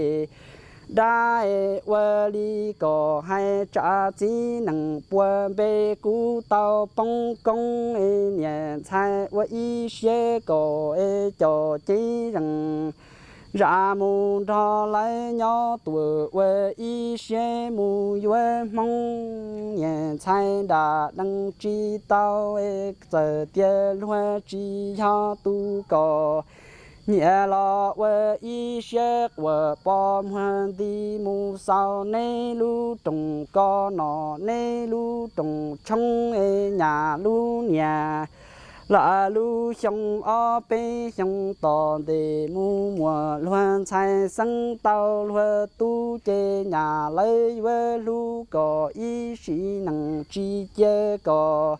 dab es ua li kom hais tsam txiv neej puag npe kuv tau poob koob es niam ntxhais ua ib siab kom es cov cev zeej zam mus nrog lawv nyob tuam ua ib siab mus yuav Hmoob niam ntxhais nram deej tsis tau es txawm tias luag tsis yog tus kom nyias los ua ib siab quas pos muag nti mus xaus neb lub rooj ko nom neb lub rooj tshoob es nyam lub niag lawv lub xyoo ob peb xyoo tom ntej mus muaj luag ntxhais xeeb tau luag tub ces nyam lawv yuav hlub kom ib sim neej tsis cia kom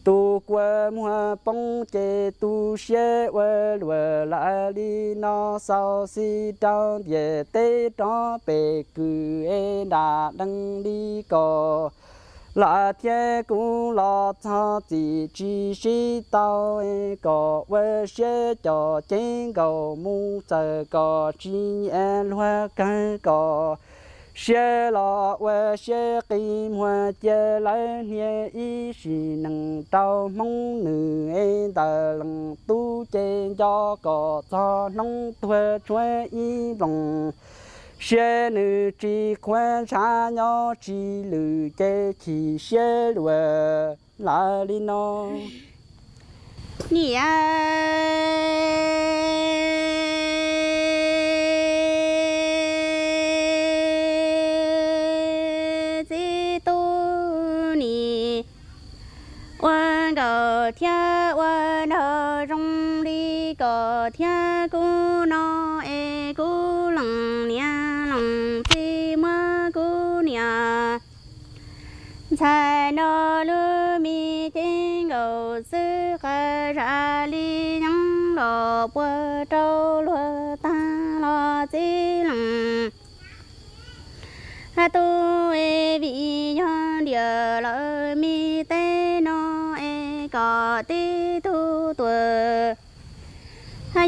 tus kua muag poob ces tu siab ua luaj lawm li no xaus xis rau ntiaj teb rov pem kws es nram deej li kom lawv thiab kuv los txog txim tsis sib tau es kom ua siab cov cev nkaus mus txawm kom tsis nyiam luag kawg kom siab los ua siab qi muag cia lawv hnia ib sim neej rau Hmoob nws es ntawm leej tub ces nco kom txog hnub tuag tshuav ib nplooj siab nws tsis qhuav ntshav nyob tsis lwm ces chim siab luaj lawm li no. Niam txiv tub nim ua nkaus thiab ua nraug zoo li kom thiab kuv no es kuv leej niam leej txiv muab kuv niam ntxhais no lub me cev nkaus xwb qas zam li yeeb los puag rau luag tag los txiv leej tub es vim yog ntiag lawm me teb no es kom tib tug tuag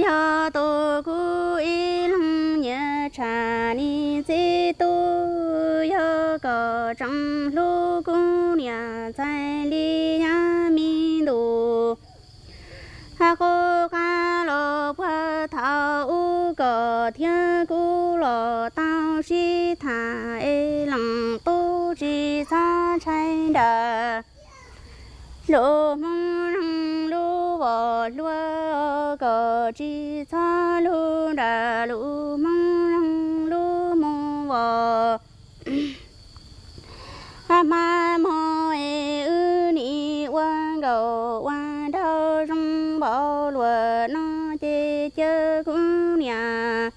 yog tus kuv ib leeg nyiam tshaj niam txiv tub yog kom tseem hlub kuv niam ntxhais li yav me ntuj. Qub qab los puag thaum ub kom thiab kuv los tau sib tham es leej tub tsis txhob ntshai nrag lus Hmoob zeej lub vos hlua kom tsis txhob lug nrag lus Hmoob zeej lub mus vos hma mog es wb nim ua nkaus luag no ces cia kuv niam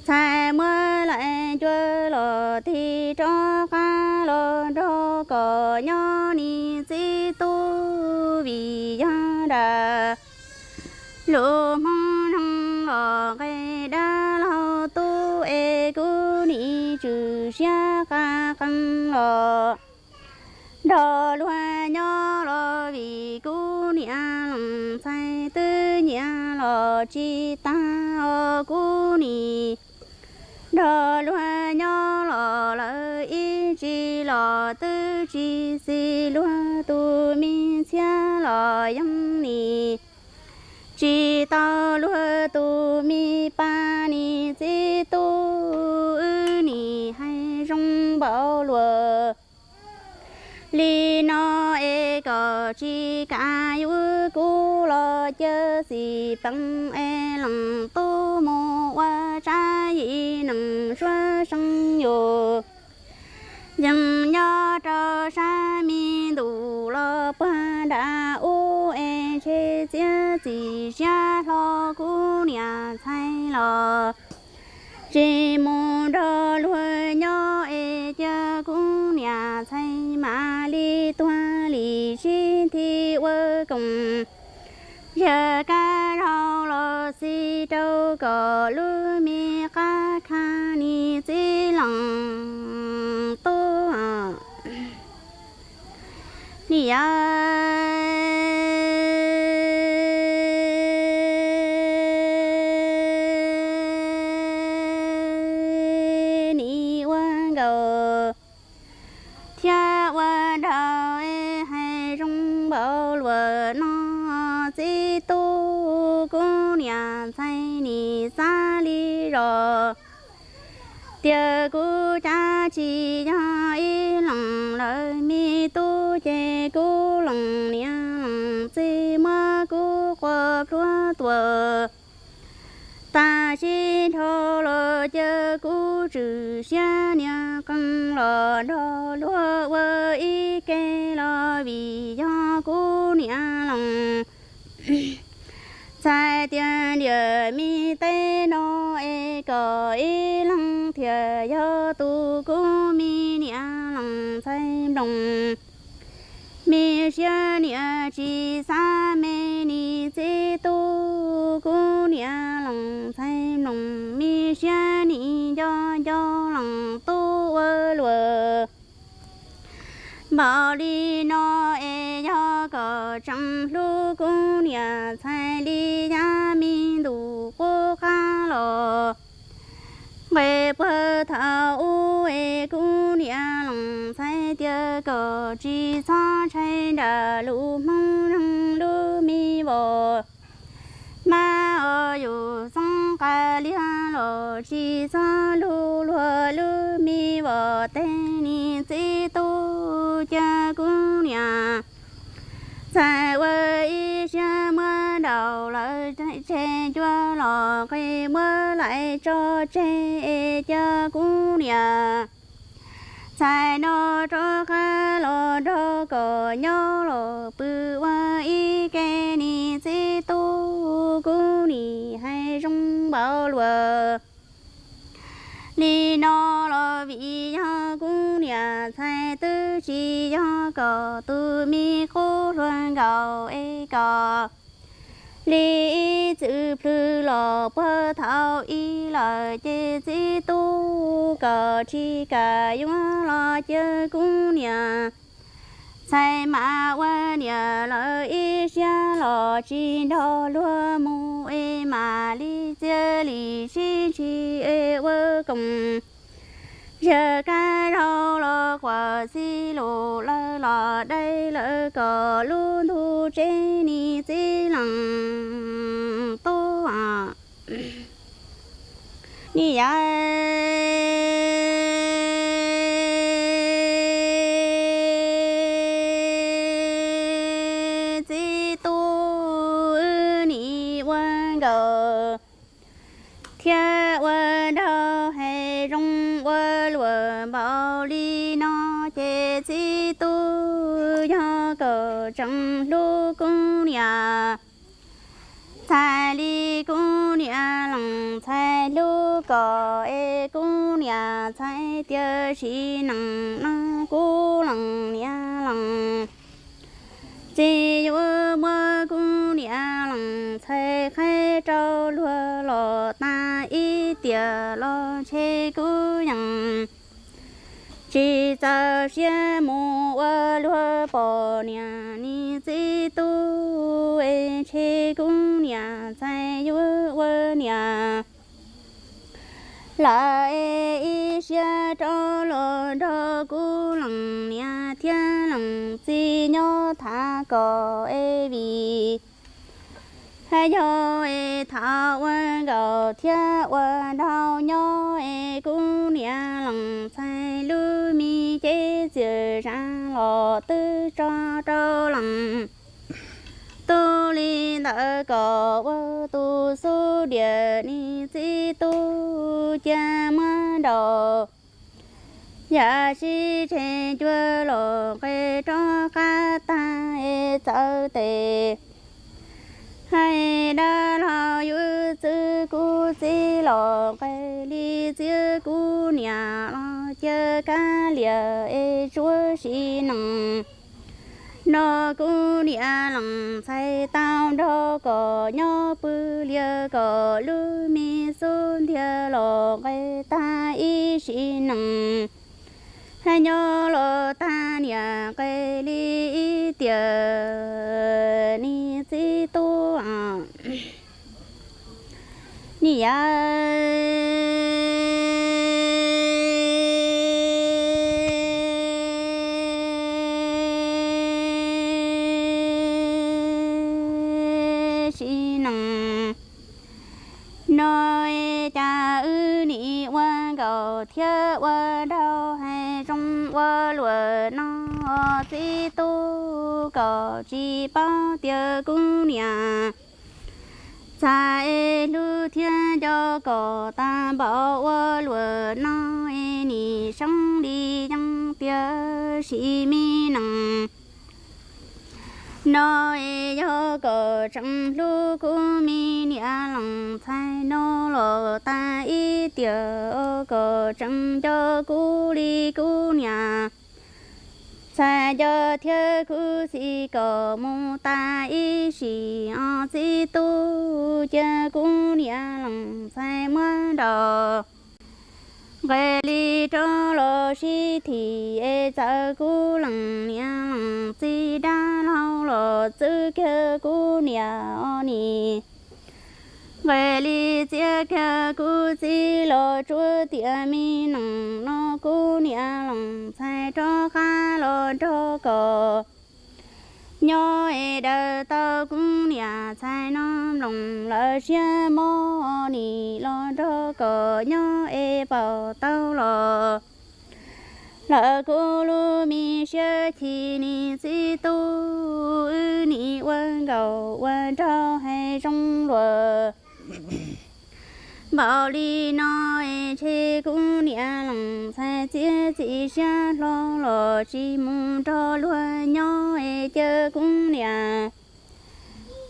ntxhais muab laim cua los tig rov qab los nrog kom nyob niam txiv tub, vim yog nram lub hmoo zoo los nqe dab laug tub es kuv niam tswm siab qab qees los nrog luag nyob los vim kuv niam lees ntxhais twb nyiam los tsis tag os kuv niam nrog luag nyob los lawv ib tsis los twb tsis xis luag tus me ntxhiab los yeej nim tsis tau luag tus me pab niam txiv tub, wb nim hais zoo npaum luaj li no es kom tsis kav yuav kuv los cia xim peev es lees tub mus ua tsab yim nees suab seej yus yees nyob rau sab me ntuj los puag nram ub es ntshe txiav txim siab hlo kuv niam ntxhais los tsis mus nrog luag nyob es cia kuv niam ntxhais mam li tuag li sib nthi ua koom yawg kab laug los xis rau kom lub me qab khab niam txiv lees tub niam yawg nim ua nkaus thiab ua nraug hais zoo npaum luaj no txiv tub, kuv niam ntxhais nim xav li zos tias kuv cab tsis yog ib leeg lawv me tub ces kuv lees niam lees txiv muab kuv quas plhuav tuaj tag sib nrho los cia kuv tswm siab niam qees los nrog luag ua ib ke los vim yog kuv niam lees ntxhais tias ntiam me teb no es kom ib leeg thiaj yog tus kuv me niam lees ntxhais nploos me siab niam tsis xav me niam txiv tub, kuv niam lees ntxhais nploos me siab nim nco nco lees tub ua luaj npaum li no es yog kom tseem hlub kuv niam ntxhais li yam me ntuj qub qab los nqe puag thaum ub es kuv niam lees ntxhais tias kom tsis txhob ntshai nram lub hmoo zoo lub me vos mab os, yus xoob qas liag los tsis txhob lug luag lub me vos teb niam txiv tub, cia kuv niam ntxhais ua ib siab muab nraus lawv tseg cua los qe muab laim tso tseg es cia kuv niam ntxhais no rov qab los nrog kom nyob los pw ua ib ke niam txiv tub, kuv nim hais zoo npaum luaj li no los vim yog kuv niam ntxhais twb tsis yog kom tus me qub hluas nkaus es kom li ib txwm plhws los puag thaum ub lawm ces txiv tub kom tsis kam yuav los cia kuv niam ntxhais mam ua niam lawv ib siab los tsis nrog luag mus es mam li txia li sib ntsib es ua koom. Yawg kab laug los quas txij lus lawv los dai lawv kom lub ntuj tsev niam txiv lees tub niam yawg txiv tub, wb nim ua nkaus thiab ua nraug hais zoo ua luaj npaum li no ces txiv tub, yog kom tseem hlub kuv niam Txhais li kuv niam lees ntxhais hlub kom es kuv niam ntxhais tias sim neej no kuv lees niam lees txiv yuav muab kuv niam lees ntxhais qhaib rau luag los tag ib tiam los ntshe kuv yeej tsis txaus siab mus ua luag poj niam niam txiv tub es ntshe kuv niam ntxhais yuav ua niam lawm es ib siab rov los nrog kuv lees niam thiab lees txiv nyob tham kom es vim yog es thaum ua nkaus thiab ua nraug nyob es kuv niam lees ntxhais lub me cev txias zam los twb tso rau lees tub li ntawd kom ua tus xub diam niam txiv tub cia muab nraus. Yam sib tseg cua los nqes rov qab tag es txawv tes. Hais dab laug yuav txwv kuv txiv los nqes li txiav kuv niam los cia kab liam es tsuav sim neej no kuv niam lees ntxhais tau nrog kom nyob pw lias kom lub me xub ntiag los nqes tag ib sim neej. Nyob los tag niam nqes li ib tiam niam txiv tub niam sim neej no es cas wb nim ua nkaus thiab ua nraug hais zoo ua luam no txiv tub kom tsis paub tias kuv niam ntxhais hlub thiab nco kom tag npaum ua luam no es nim seeb li yeej tias sim me neej no es yog kom tseem hlub kuv me niam lees ntxhais no los tag ib tiam kom tseem nco kuv li kuv niam ntxhais nco thiab kuv txiv kom mus tag ib sim os txiv tub cia kuv niam lees ntxhais muab nraus. Nqes li rov los sib thim es txawv kuv lees niam lees txiv dab laug los txwv kiag kuv niam os nim nqes li txiav kiag kuv txiv los tsuav tiam me neej no kuv niam lees ntxhais rov qab los nrog kom nyob es daws tau kuv niam ntxhais no mloog lawv siab mog nim los nrog kom nyob es paum tau los lawv kuv lub me siab chim niam txiv tub wb nim ua nkaus ua nraug hais zoo luam npaum li no es ntshe kuv niam lees ntxhais txiav txim siab hlo los tsis mus nrog luag nyob es cia kuv niam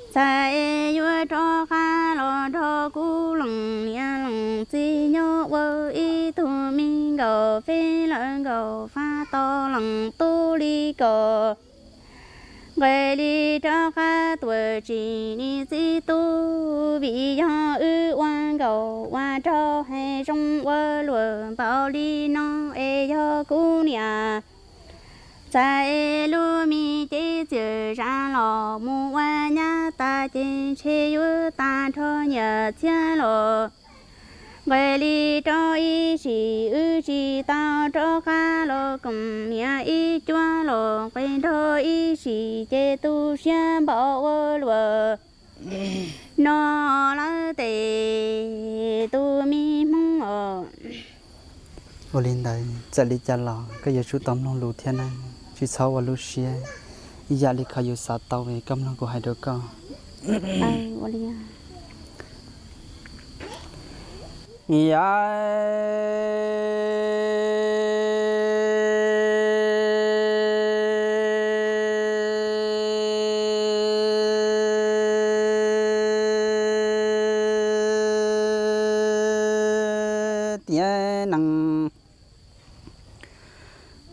ntxhais es yuav rov qab los nrog kuv lees niam lees txiv nyob ua ib tug me nkaus feb lawm nkaus fab tos lees tub li kom nqes li rov qab tuam tsim niam txiv tub vim yog wb ua nkaus ua nraug hais zoo ua luam npaum li no es yog kuv niam ntxhais lub me cev txias zam los mus ua nyab tas ces ntshe yuav tag nrho nyias txhiab los nqes li rov ib sim wb tsis tau rov qab los koom niam ib cuab los nqes nrog ib sim ces tu siab npaum ua luam no lawm tes tus me hmoob os. Ua li ntawd txawm li cas los koj yuav tsum tau mloog lus thiab na, tsis txhob ua lub siab ib yam li qhov yus xav tau es koj mloog kuv hais rau koj. tiav nees.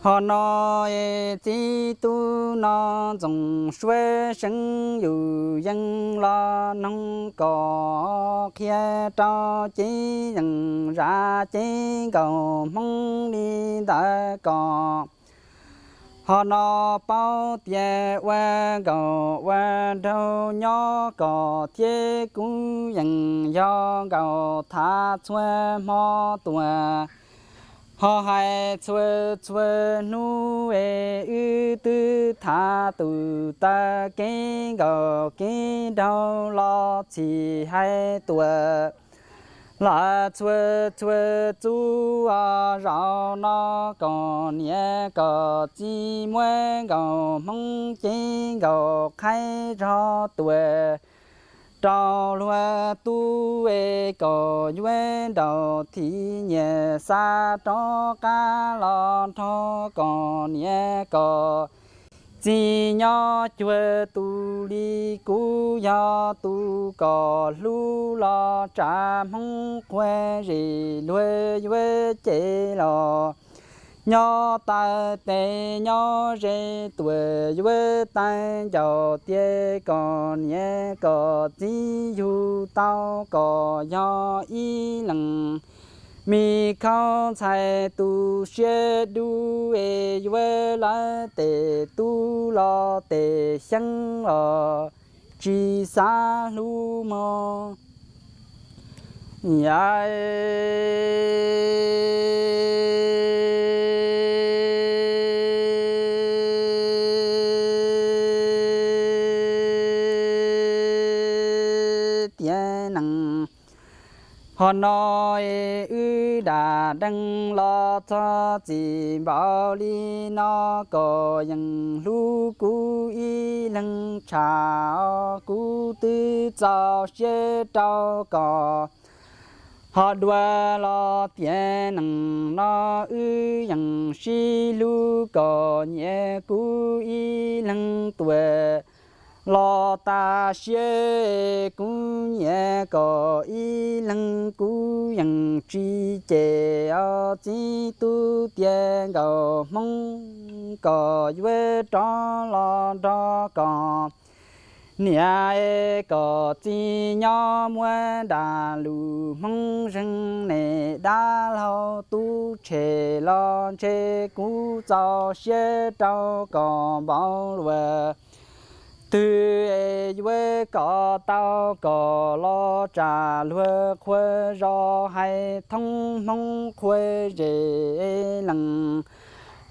Ho no es txiv tub no Ntxoov Suav seev yus yeej los noog kom qhia rau cev yees zam cev nkauj Hmoob li ntawd kom ho no paub tias ua nkauj ua nraug nyob kom thiab kuv yees yog nkauj tham txhua hmo tuaj. Ho hais txhua txhua hnub es wb twb tham tus taw kev nkauj kev nraug los txhim hais tuaj. Los txhua txhua txub zaum no kom niam kom txiv muab nkauj Hmoob cev nkauj qhaib zog tuaj rau luag tub es kom yuav nraug thim nyias xa rov qab los nrog kom niam kom txiv nyob cuag tus li kuv yog tus kom hlub los tsa Hmoob quav zis luag yuav cem los nyob taw tes nyob ze tuaj yuav teeb ncaus tiag kom niam kom txiv yug tau kom yog ib leeg me khaub ntxhais tu siab dub es yuav lawv tes tub los tes xyeeb los tsis xav hlub mog. Yam tiav nees. Ho no es wb dam dees los txog txim npaum li no kom yeej hlub kuv ib leeg tshaj kuv twb txaus siab rau kom ho dua los tiav nees no wb yeej sib hlub kom nyiam kuv ib leeg tuaj los tas siab kuv nyiam kom ib leeg kuv yeej tsis cem os txiv tub tiag nkauj Hmoob kom yuav rov los nrog kom niam es kom txiv nyob muab dag lus Hmoob zeeg ne dab laug tub tshem los ntshe kuv txaus siab rau kom npaum luaj twg es yuav kom tau kom los tsam luag qhua zos hais thoob Hmoob qhua zes lees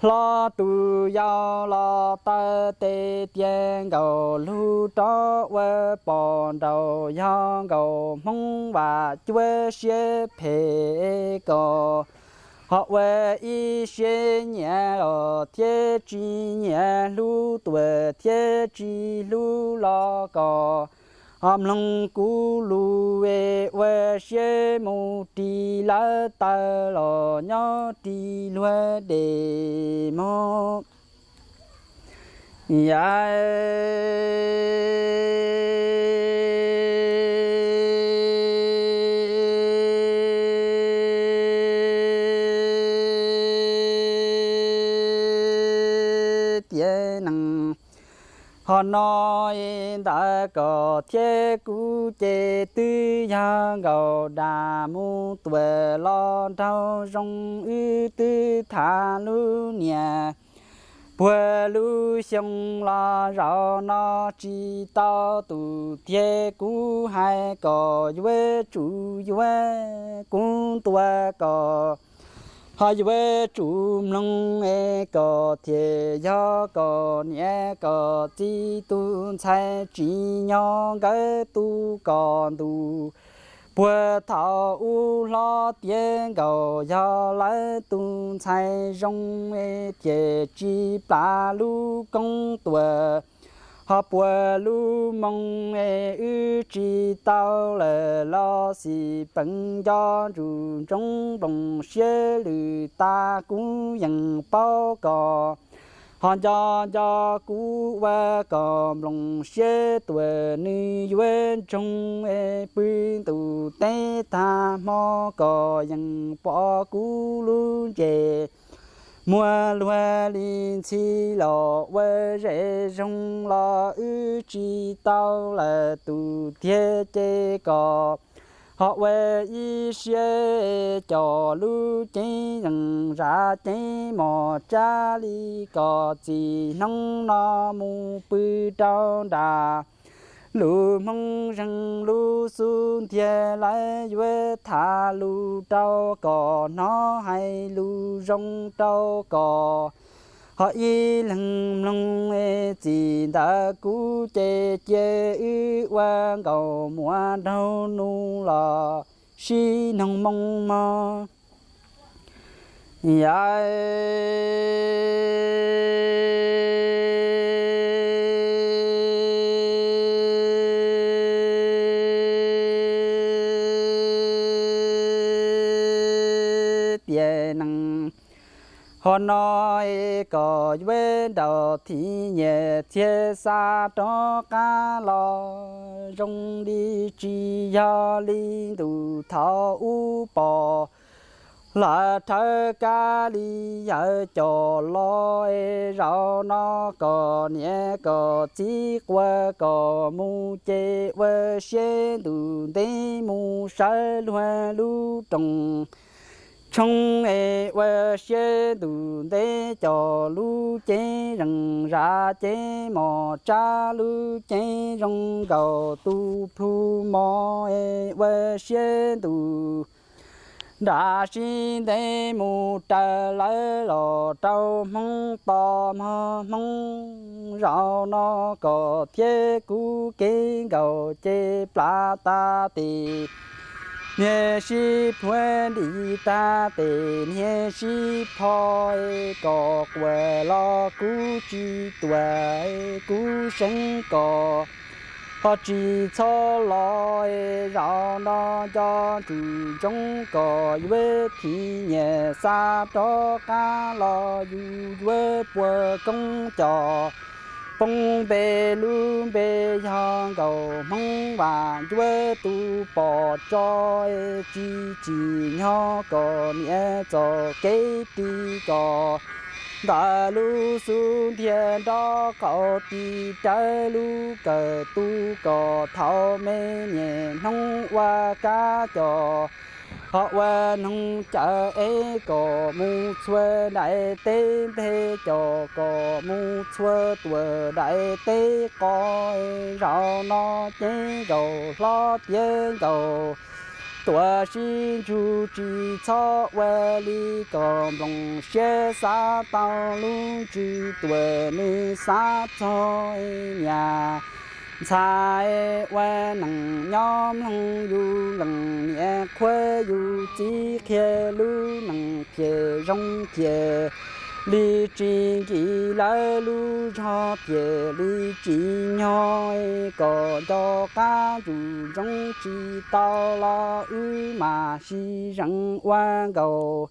hlob tus yau los taw tes tiav nkaus lug rov ua pom nraud yog nkaus Hmoob vam cuab siab phem kom ho ua ib siab nyiam los thiab tsis nyiam hlub tuaj thiab tsis hlub los kom ho mloog kuv lus es ua siab mus ris lawv taw los nyob ris luag dej mog. Yam tiav nees. Ho no ntawd kom thiab kuv ces twb yog nkaus dag mus tuaj los nraug zoo wb twb tham lub niaj puag lub xyoo los zaum no tsis tau tus tiag kuv hais kom yuav tsum yuav kuv ntuas kom ho yuav tsum mloog es kom thiaj yog kom niam kom txiv tus ntxhais tsis nyob nkawd tus kom ntuj puag thaum ub hlob tiav nkaus yog lawv tus ntxhais zoo es thiaj tsis plam lub koob tuaj ho puag lub moo es wb tsis tau lawm los xij peem nco ntsuj ntsoov nplooj siab lwm tas kuv yeej paub kom Ho nco nco kuv ua kom nploos siab tuam, nws yuav ntsoog pw ntuj teb tag hmo kom yees pom kuv lub ntsej muag luag li ntxhi los ua zej zoo los wb tsis tau lawm tus tiag ces kom ho ua ib siab coj lub ceeb zeem zam ceeb mos tsab li kom txij hnub no mus pw rau nram lub hmoo zeeg lub xub ntiag lawv yuav tham lus rau kom hnov hais lus zoo rau kom ho ib leeg mloog. Txij ntawm kuv ces cia wb ua nkaus muaj nraug nus los sib noog moo mog. Yawm tiam neej ho no es kom yuav nraug thib nyias txhiaj xa rov qab los zoo li tsis yog li ntuj thaum ub pom lawm rhawv kab li yawm coj los es zaum no kom niam kom txiv quas kom mus ces ua siab ntuj ntev mus sawv luag lub rooj tshoob es ua siab ntuj ntev coj lub ceeb zeem zam ceeb mos tsab lub ceeb zoo nkaus tus plhu mos es ua siab ntuj nram sib ntev mus raws lawv los rau hmoob tos mog hmoob zaum no kom thiab kuv kev nkaus ces plam tas tes niag sib plhuav nrim tag tes niag sib pho kom quas los kuv tsis tuam kuv seev kom ho tsis txhob los zaum no nco ntsug ntsoov kom yuav thib nyias xa rov qab los yus yuav puag koob coj poob npe lub npe yog nkaus hmoob vam ncuav tus pom tso tsis tsim nyog kom niam txoj kev ris kom ntawm lub xub ntiag nrov qaum ris rawv lub kawm tu kom thaum me niaj hnub ua kab coj ho ua noog cawv es kom mus txhua daim teb nplej coj kom mus txhua tuam daim teb qos zaum no ceeb nkaus hlob tiav nkaus tuam sib ntsug tsis txhob ua li kom nploos siab xav tau lub ntsws tuam nws xav txog niam ntxhais ua neej nyob mloog yus leej niam qhuav yus txiv qhia lub neej thiaj zoo thiaj li tsis nkim lawv lub zog thiaj li tsim nyog kom nco qab ntsug ntsoov tsis tau los wb mam sib zeem ua nkaus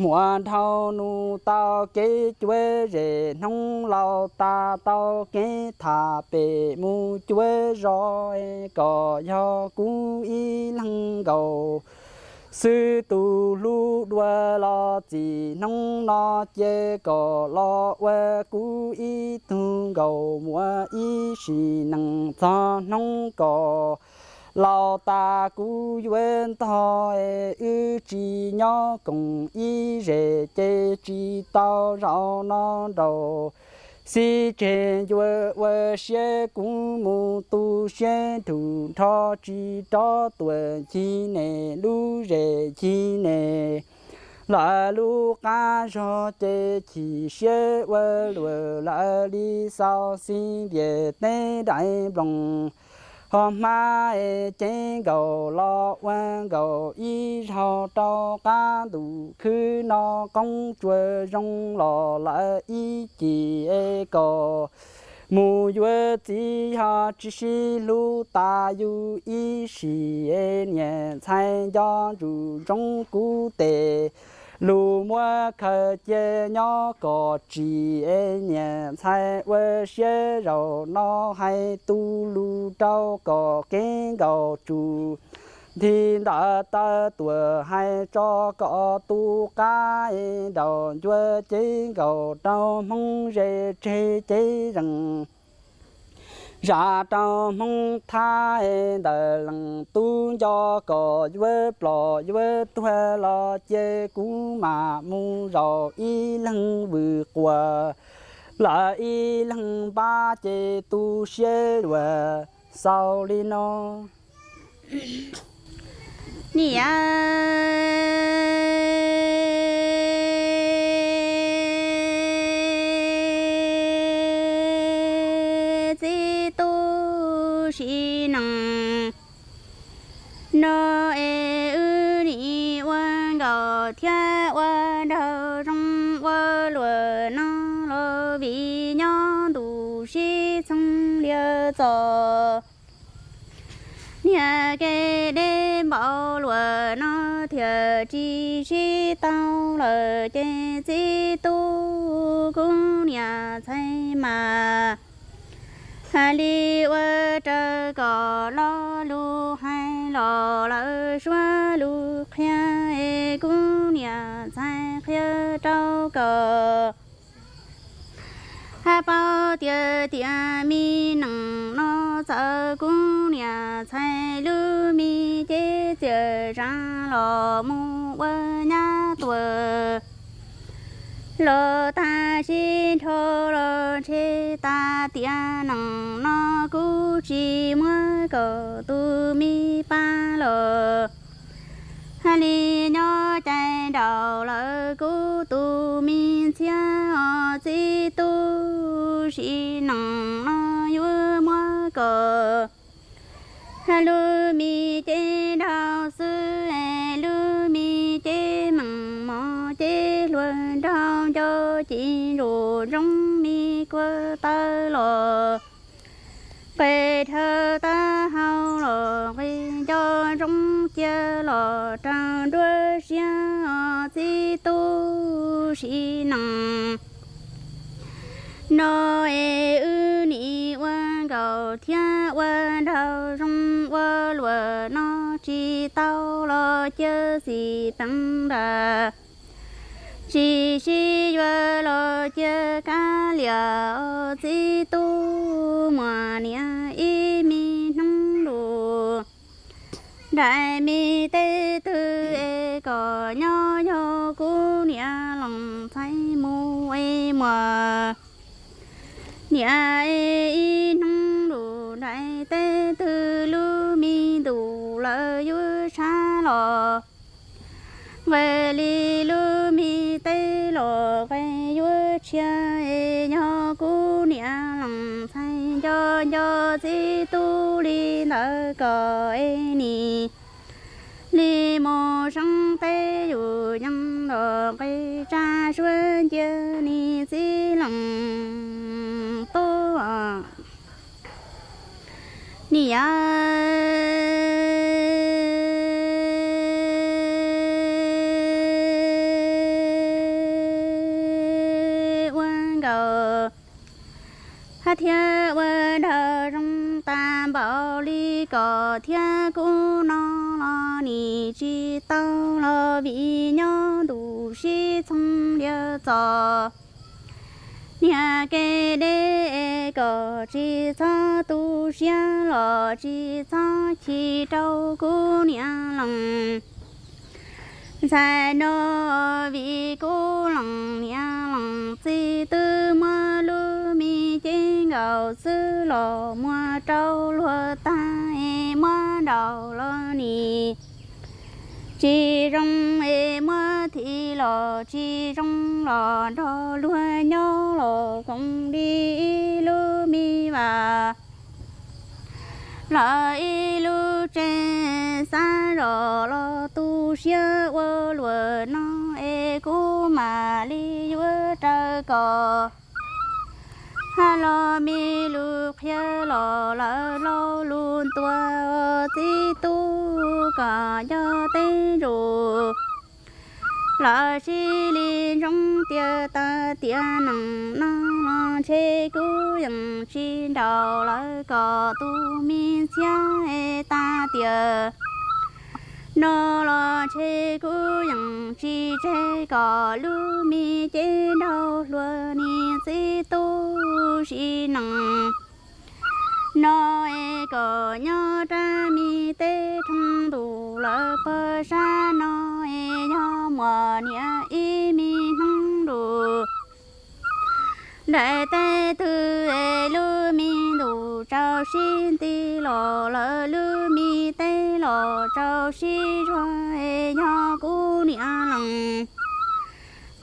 muaj nraug nus tau kev cuav zem hnub laus tas tau kev tham pem mus cuav zos kom yog kuv ib leeg nkaus xwb tus hlub dua los txij hnub no cia kom los ua kuv ib tug nkaus muaj ib sim neej txog hnub kom laus tas kuv yuav ntog wb tsis nyob koom ib zes ces tsis tau zaum no nraus xib tseg ncua ua siab kuv mus tu siab nrug nrho tsis rov tuam ncig nej lub zes ncig nej lawv lub qab zog ces chim siab ua luaj lawm li xaus xib ntiag teb daim nploos ho hmab es ceeb nkaus los ua nkaus ib zaug rau qab ntuj khwb no qoob tsuas zoo los lawm ib cim es kom mus yuav txiv ho tsis sib hlub tas yus ib sim es niam ntxhais nco ntsug ntsoov kuv tes lug muab khaws cia nyob kom tsim es niam ntxhais ua siab zaum no hais tu lug rau kom kev nkaus tsum nthi ntawd taw tuam hais tso kom tu qab es nraum ncua cev nkaus rau hmoob ze tseg cev zees zam rau hmoob thab es ntawm leej tub nco kom yuav plom yuav tuag los cia kuv mam mus zaum ib leeg vwm quas lawm ib leeg npab ces tu siab luag xaus li no. Niam txiv tub sim neej no es wb nim ua nkaus thiab ua nraug zoo ua luam no los vim nyob ntuj sib txheej lias txog niag kev deb npaum luam no thiaj tsis sib tau lawm ces txiv tub kuv niam ntxhais mas hais li ua raws kom lo lus hais los lawv suav lus qhia es kuv niam ntxhais qhia rau kom hab paub tias tias me neej no txawm kuv niam ntxhais lub me cev txiaj zam los mus ua nyab tuam los tag sib nrho los ntshe tas tias neej no kuv tsis muab kom tus me pab los hais li nyob cais nraum lawm kuv tus me ntxhiab os txiv tub sim neej no yuav muab kom hab lub me cev nraug xwb es lub me cev meej mom cev hluas nraug nco ci ntsuj ntsoov me kua tawv los nqes dhawv tawv hau los nqes nco ntsoov cia los raws nruab siab os txiv tub sim neej no es wb nim ua nkaus thiab ua nraug zoo ua luam no tsis tau los cia xim peev nram tsis sib yuav los cia kab liam os txiv tub muam niam ib me hnub lus nraim me teb twg es kom nyob yog kuv niam leej ntxhais mus es muam niam es ib hnub lus nraim teb twg lub me ntuj lawv yuav sab los nqes li lub me teb los nqes yuav tshiab es yog kuv niam leej ntxhais nco nco txiv tub li ntawd kom es nim li mus seeb teb yus yeej los nqes tsa suab ncia nim txiv leej tub niam ua nkaus hab thiab ua nraug zoo tas npaum li kom thiab kuv no los nim tsis tau los vim nyob ntuj sib txheej lias txog niag kev deb es kom tsis txhob tu siab los tsis txhob chim rau kuv niam leej ntxhais no vim kuv leej niam leej txiv twb muab lub me cev nkaus xwb los muab rau luag tag es muab nraug los nim tsis zoo es muab thim los tsis zoo los nrog luag nyob los koom li ib lub me vas los ib lub tsev xav zos los tu siab ua luam no es kuv mam li yuav raws kom hab los me lus qhia los lawv lo lus ntuas txiv tub kom nco teb ntsus Lawv sib li ntsoov tias tas tias nees no los ntshe kuv yeej tsis nraus lawv kom tus me ntxhiab es tas tias no los ntshe kuv yeej tsis tseg kom lub me cev nraug hluas niag txiv tub sim neej no es kom nyob rab me teb roob ntuj lawm pawg sab no es yog muaj niam ib me hnub ntuj daim teb twg es lub me ntuj tsaus sib nti los lawm lub me teb los tsaus sib zuag es yog kuv niam leej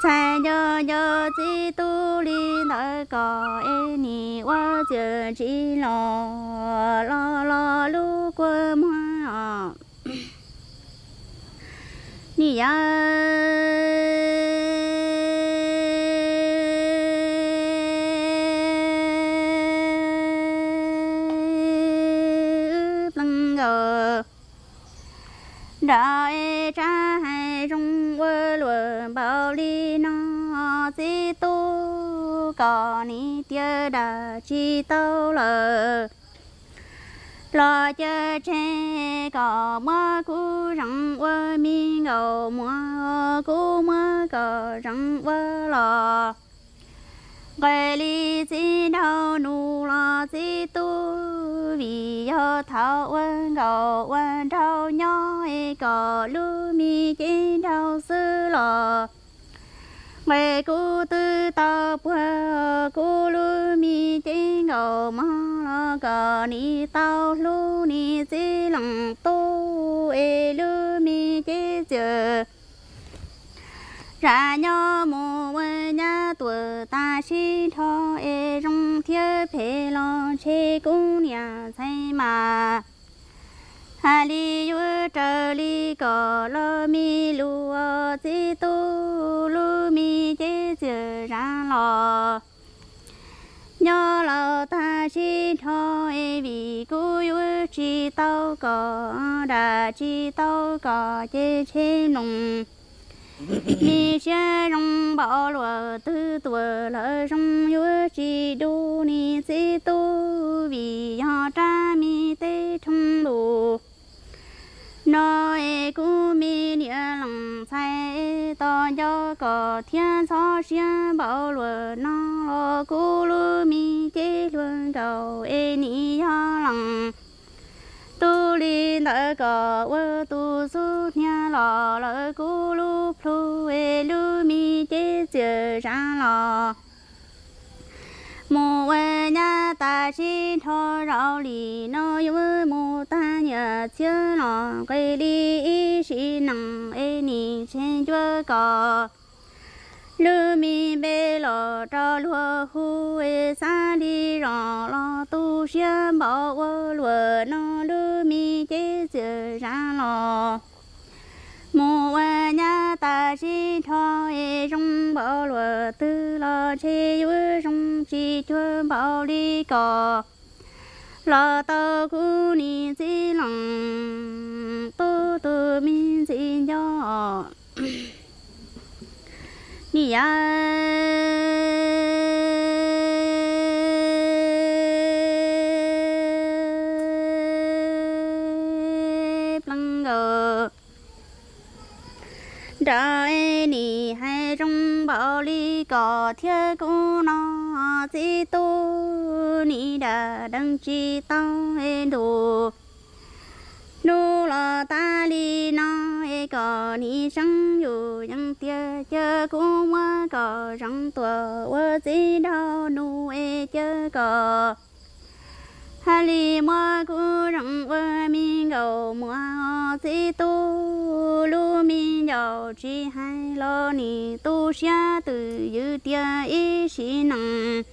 txhais nco nco txiv tub li ntawd kom es nim ua txiaj tsis los los los lub kua muag os. Nim yog pleev nkaus nram es tsab hais zoo ua luam npaum li no, txiv tub kom nim tiav dam tsis tau lawm los cia tseg kom muab kuv zeem ua me nkaus muag, kuv muab kom zeem ua los nqes li txiv nraug nus los txiv tub, vim yog thaum ua nkaus ua nraug nyob es kom lub me cev nraug xwb los nqes kuv twb tau puag kuv lub me cev nkaus mog los kom nim tau hlub nim txiv leej tub es lub me cev txiaj zam nyob mus ua nyab tuam tas sib nrho es zoo thiab phem los ntshe kuv niam ntxhais mas hais li yuav raws li kom los me lus, txiv tub, lub me cev txiaj zam los nyob los tas sib nrho es vim kuv yuav tsis tau kom dam tsis tau kom ces tseg mloog me siab zoo npaum luam twg tuam lawm zoo yuav tsis du nim txiv tub, vim yog rab me teb roob ntuj no es kuv me niam leej ntxhais tos nco kom thiab ntxhov siab npaum luam no los kuv lub me cev hluas nkaus es nim yog leej tub li ntawd kom ua tus xub hnia los lawm kuv lub plhu es lub me cev txiaj zam los mus ua nyab tas sib nrho zaum li no yuav mus tag niam txiv los nqes li ib sim neej es nim tseg ncua kom lub me npe los rau luag hu es xav li zos los tu siab npaum ua luam no lub me cev txiaj zam los mus ua nyab tas sib nrho es zoo npaum luam twg los ntshe yuav zoo tsis cuag npaum li kom los tau kuv nim txiv leej tub tus me ntxim nco nim yog pleev nkaus nram es nim hais zoo npaum li kom thiab kuv no txiv tub nim dam deev tsis tau es ntus hnub los tas li no es kom nim seev yus yeej tiag cia kuv muab kom zeev tuam ua txiv nraug nus es cia kom hais li muab kuv zeem ua me nkaus muag txiv tub lub me ncaus tsis hais los nim tu siab twm ywm tiag ib sim neej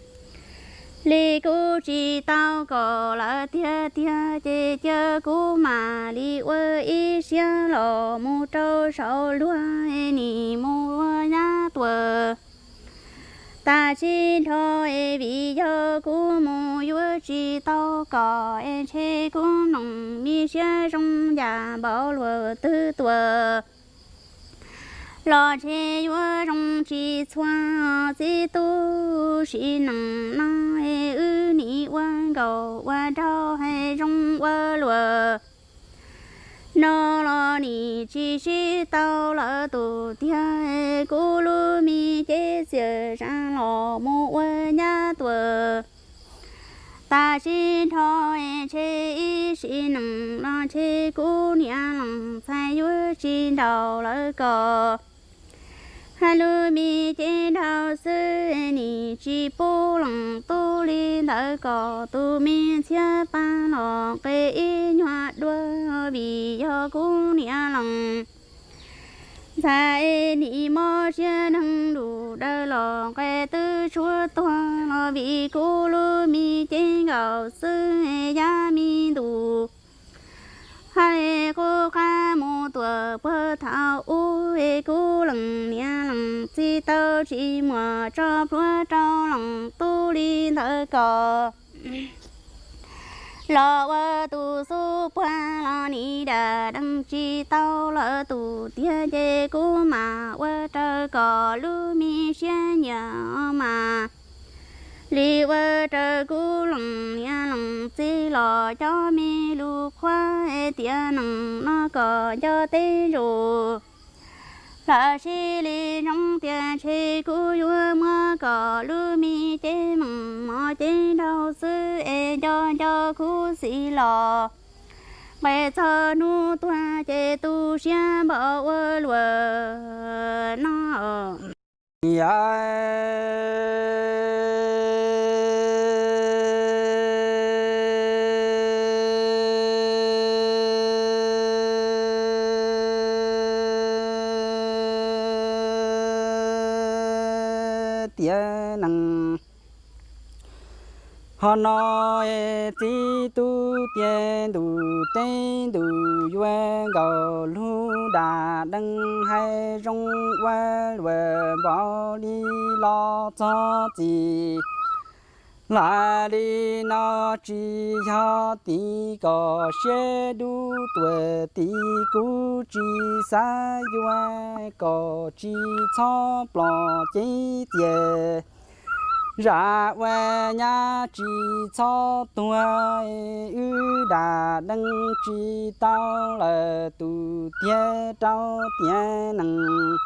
li kuv tsis tau kom lawm tiag tiag ces cia kuv mam li ua ib siab los mus rau saum luag es nim mus ua nyab tuam tas sib nrho es vim yog kuv mus yuav tsis tau kom es ntshe kuv noog me siab zoo yam npaum luag twg tuam los ntshe yuav zoo tsis txhua. Txiv tub sim neej no es wb nim ua nkauj ua nraug hais zoo ua luaj no los nim tsis sib tau lawv tus tiag. Kuv lub me cev txiaj zam los mus ua nyab tuaj. Tam sim nrho ntshe ib sim neej los ntshe kuv niam leej ntxhais yuav tsis nraus lawv ko. Hais lub me cev nraug xwb nim tsis pub leej tub li ntawd kom tus me ntxhiab pab los nqe ib nyuag dua vim yog kuv niam leej ntxhais nim mob siab neeg lus dawb los nqe twb tshuav tuag los vim kuv lub me cev nkaus xwb yab me ntus. Hais qub qab mus tuaj puag thaum ub es kuv leej niam leej txiv tau tsis muaj tso plhuav rau leej tub li ntawd ko. Los ua tus xub puag los nim dam deej tsis tau lawv tus tiag ces kuv mam ua raws kom lub me siab nyiam mas li ua raws kuv leej niam leej txiv los cov me lus qhuab tiam neej no kom nco teb zus. Lawv sib li zoo tias ntshe kuv yuav muab kom lub me cev meej mom cev nraug xwb es nco nco kuv xim los nqe txog hnub tuag ces tu siab npaum ua luaj no. Yog tiam neej ho no es txiv tub tias ntuj teb ntuj yuav nkaus lub dam deej hais zoo ua luaj npaum li los txog txij hla li no tsis yog tim kom siab dub tuaj tim kuv tsis xav yuav kom tsis txhob ploj cev txiaj zam ua nyab tsis txhob tuag wb dam deej tsis tau lawm tus tiag rau tiam neej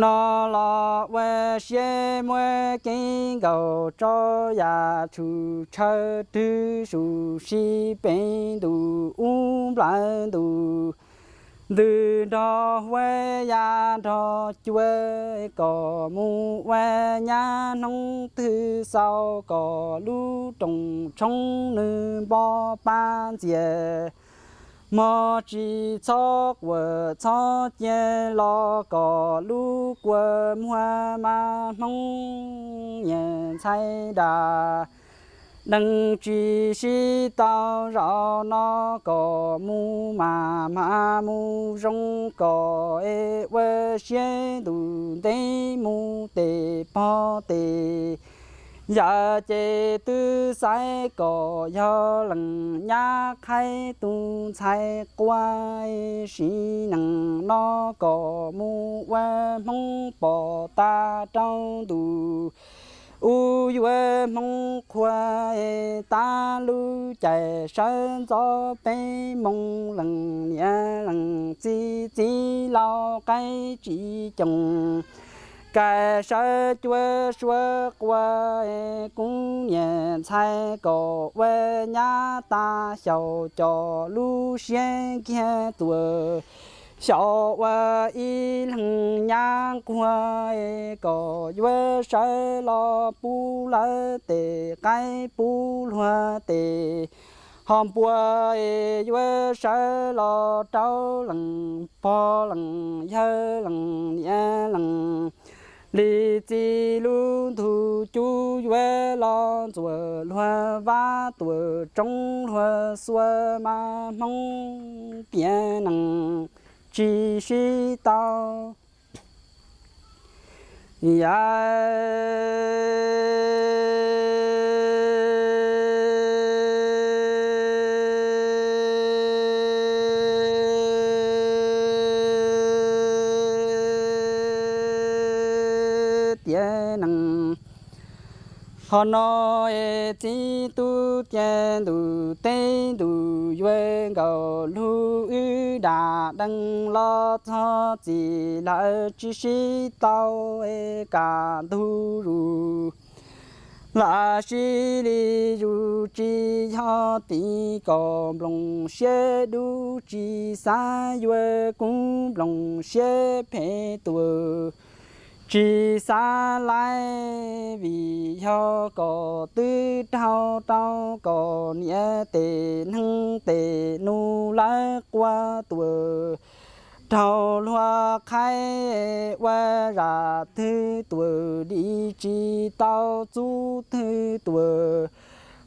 no los ua siab muab kev nkaus tso yam tshum tshaw twg sus sib pem ntuj ub nplawg ntuj ntws nrog huab ya nrog cua kom mus ua nyab hnub twg xaus kom lub rooj tshoob nws npo pab ntxias mog tsis txhob quaj txhob cia los kom lub kua muag mas Hmoob niam ntxhais dam deej tsis sib tau zaum no kom mus mas mas mus zoo kom es ua siab ntuj ntev mus tes pog tes yawm ces twb xaiv kom yog leej nyab qhaib tus ntxhais qua sim neej no kom mus ua Hmoob pom tas rau ntuj ub yuav Hmoob qhua tas lub caij sawv ntxov peb moo leej niam leej txiv txiv laus qaib tsis coom kaim sawv cuab suab qua kuv niam ntxhais kom ua nyab tas xyaum cov lub siab kiag tuaj xyaum ua ib leeg nyab nquag kom yuav sawv los pub lawv tes qaib pub luag tes ho npua yuav sawv los rau leej pog leej yawg leej niam leej li txiv lub ntug cub yuav los ntxuav luag vab tuam roob luag xuas mas Hmoob tiam neej tsis sib tau yam tiav nees. Qhov no es txiv tub tiav ntuj teb ntuj yuav nkaus lug, wb dam dees los txog txim lawm tsis sib tau, kam ntug zus los sib li zus, tsis yog tim kom nploos siab dub, tsis xav yuav kub nploos siab phem tuaj, tsis xav laib vim yog kom twb raug rau kom niam tes neeg tes nus lawv quaj tuaj, raug luag qhaib ua zam twg tuaj, dim tsis tau txuj twg tuaj,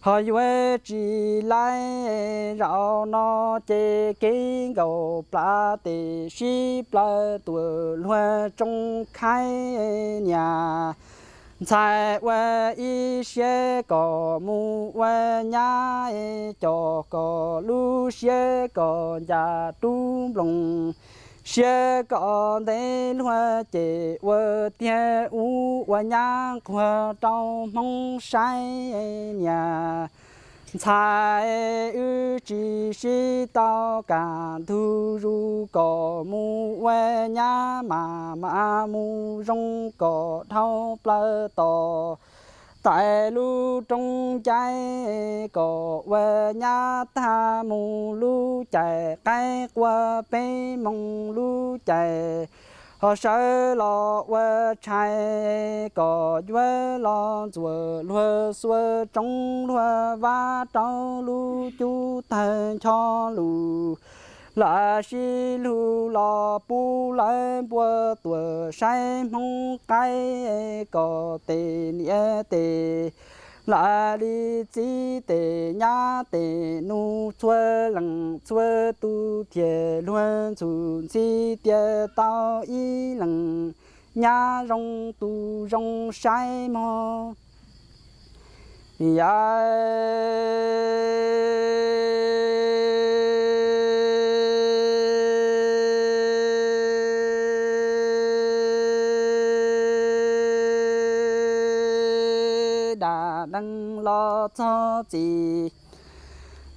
ho yuav tsis laib. Zaum no ces kev nkaum plas tes sib plawg tuaj, luag tsoo khaib niam ntxhais ua ib siab kom mus ua nyab, coj kom lub siab kom ncaj rub nploos siab kom ntev, luag ces ua tiag ub ua nyab nquag rau Hmoob saib. Niam ntxhais wb tsis sib tau, kam ntug zus kom mus ua nyab mas mam mus zoo kom dhau plaws tos, tais lub roob ncaib kom ua nyab tag mus lub caij qaib qua peb moos lub caij ho sawv los ua tshais kom yuav los ntxuav luag xuas tsoov luag vab rau lub cub tawg ncho lus los sib lug los pub lawv npua tuaj saib Hmoob qaib kom tes niam tes los li txiv tes nyab tes nus txhua leej txhua tus thiaj luag ntxhub ntxhi tias tau ib leej nyab zoo tus zoo saib mog. Yam dam dees los txog txim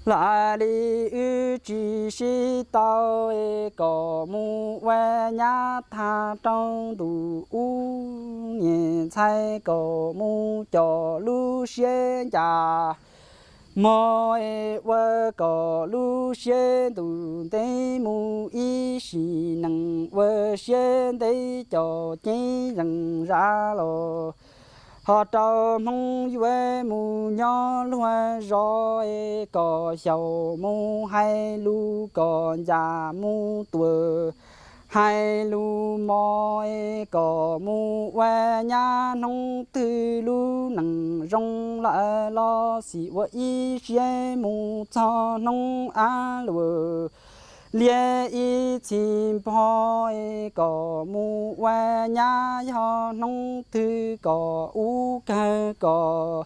los li wb tsis sib tau, kom mus ua nyab tag rau ntuj ub, niam ntxhais kom mus coj lub siab ncaj mog, ua kom lub siab ntuj ntev mus ib sim neej, ua siab ntev coj ceeb zeej zam los ho rau Hmoob yuav mus nyob luag zos, kom xyaum mus hais lus kom ncaj mus tuaj, hais lus mos kom mus ua nyab hnub twg lub neej zoo lawm los xij ua ib siab mus txog hnub av luaj liab ib txhis npog, kom mus ua nyab yog hnub twg kom ub kawg kom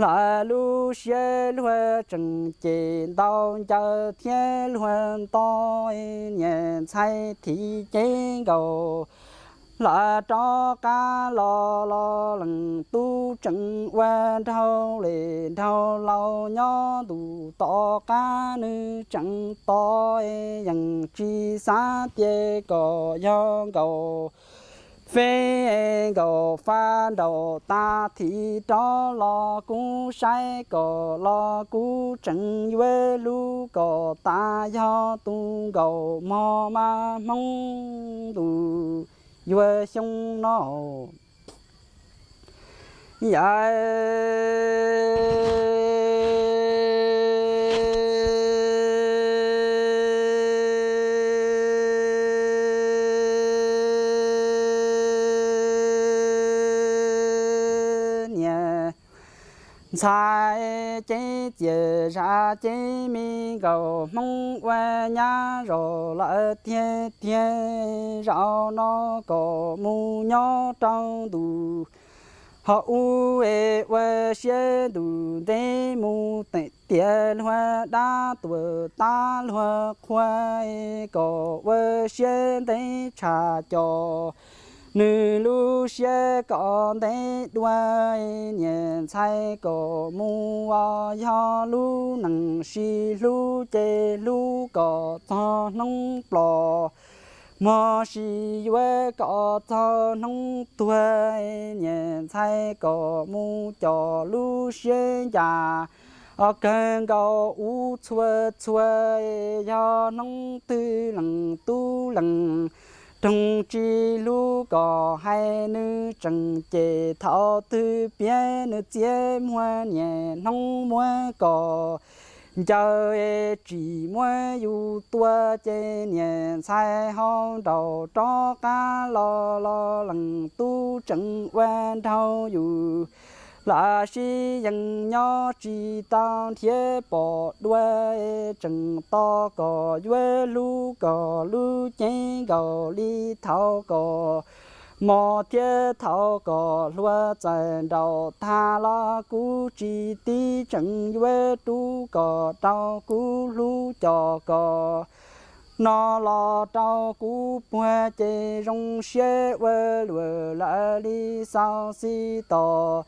lawm lub siab luag tseem cem ntau ncaws thiab luag nto, niam ntxhais thim cev nkaus lawm rov qab los, los leej tub tseem ua nraug li nraug laus nyob ntuj tom qab nws tseem tos, yeej tsis xav tias kom yog nkaus feb nkaus fab nraum tas thim rov los kuv saib kom los kuv tseem yuav hlub kom tas yog tus nkaus mog mas Hmoob ntuj yuav xyoo no. Yam niam ntxhais cev txiaj zam cev me nkaus Hmoob ua nyab zos lawm tiag tiag, zaum no kom mus nyob rau ntuj ho ub es ua siab ntuj ntev mus tias luag dab tuaj tab luag qhua, kom ua siab ntev tshaj cov Nws lub siab kom ntev dua, niam ntxhais kom mus os, yog lub neej sib hlub ces hlub kom txog hnub plom, mog sib yuav kom txog hnub tuag, niam ntxhais kom mus coj lub siab ncaj, os kawg nkaus ub txhua txhua, yog hnub twg leej tub leej roog tsis hlub kom hais nws tseem cem, thaum twg piav nws txiav muag niaj hnub muab kom ncaws, tsis muab yus tua ces niam ntxhais ho nraus rov qab los, los leej tub tseem ua nraug yus, los sib yees nyob tsis tau nrhiav pom dua, tseem tos kom yuav hlub kom lub ceeb nkaus li thaum kom mos thiab thaum kom hluas txawm nraus tag los kuv tsis tib, tseem yuav rub kom rau kuv hlub coj kom no los rau kuv puag ces zoo siab ua luaj lawm li xaus xib tos.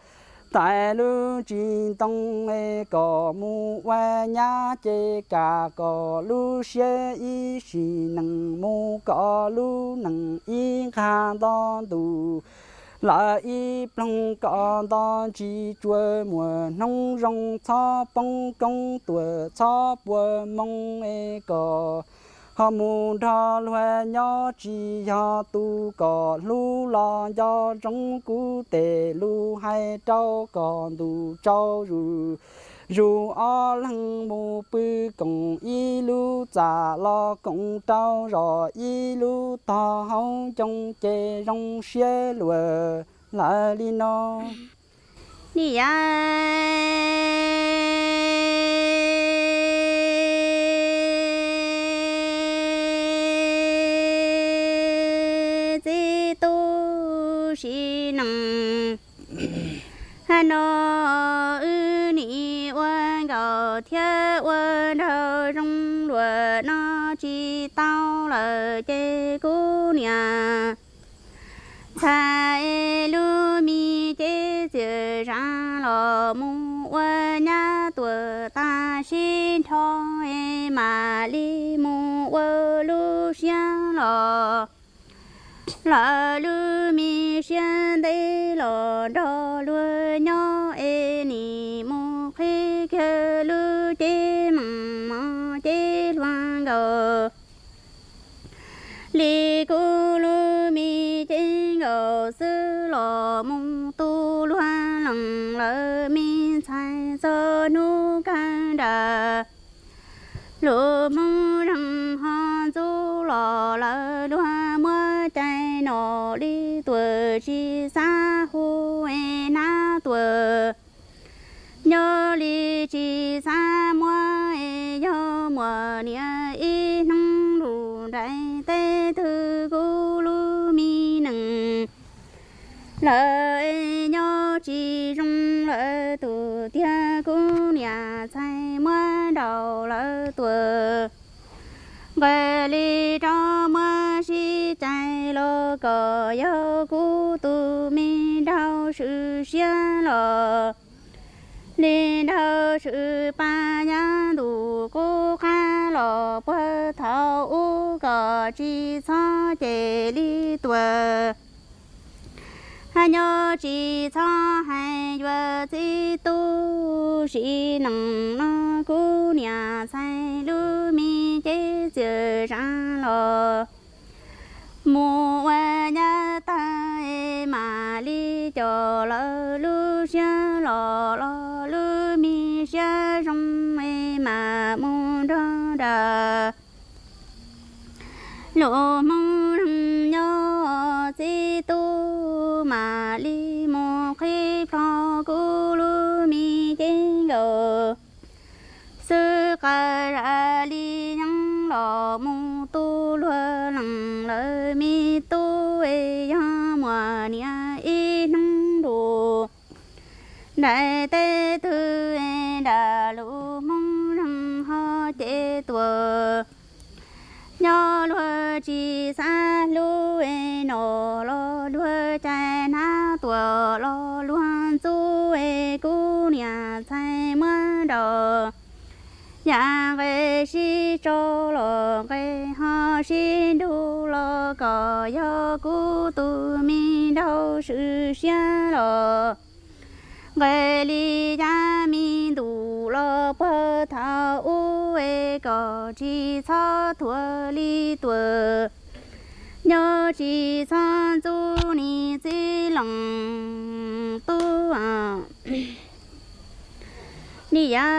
Tais lub tsis ntoo es kom mus ua nyab ces kam kom lub siab ib sim neej mus kom lub neej ib nqag nto ntuj, lawm ib ploog kom nto ntsis tsuas muaj hnub zoo, txhob poob koob tuag txhob puag moo es kom ho mus nrog luag nyob, tsis yog tus kom hlub los nco ntsoov kuv tej lus hais rau kom ntuj tsaus zuj zus, ob leeg mus pw koom ib lub txaj los koom rau zos ib lub tog hauv ncoo ces zoo siab luaj lawm li no. Ni ya txib tub sim neej, hab no wb nim ua nkaus thiab ua nraug zoo luaj no tsis tau lawm ces kuv niam ntxhais lub me cev txiaj zam los mus ua nyab tuag tag sib nrho es mam li mus ua lub siab los. Lawv lub me siab ntev los nrog luag nyob es nim mus qhib kiag lub cev meej mom cev hluas nkaus li kuv lub me cev nkaus xwb los mus tu luag leej lawv me ntxhais txog hnub kawg nram. Lus Hmoob Zeej ho ntxub los lawv luag muab cais nom li tuag tsis xav hu es hnab tuag. Nyob li tsis xav muab es yog muaj niam ib hnub lus nrais tej twg kuv lub me neej lawv nyob tsis zoo lawv tus tiag kuv niam ntxhais muab nraus lawv tuag. Nqes li rov muab sib cais los kom yog kuv tus me nraug swm siab los li nraug swm pa nyab ntuj qub qab los puag thaum ub kom tsis txhob cem li tuag. Hab nyob tsis txhob hais yuav txib tub sim neej no kuv niam ntxhais lub me cev txiaj zam los mus ua nyab tag es mam li coj lawv lub siab los los lub me siab zoo es mam mus nrog nram. Lus Hmoob Zeej nyob txib tub mam li mus qhib plho kuv lub me cev nkaus xwb, qas zam li nyob los mus tu luag leej lawv me tub es yog muaj niam ib hnub lus nrais tej twg es nram lus Hmoob Zeej ho cev tuag. Nyob luag tsis xav hlub es nom los los luag ntxub es kuv niam ntxhais muab nraum yam nqe sib tso los nqe ho sib nrug los kom yog kuv tus me nraug swm siab los nqe li yam me ntuj los puag thaum ub es kom tsis txhob thuam li tuam, nyob tsis txhob ntxub nis txiv leej tub. Nim yam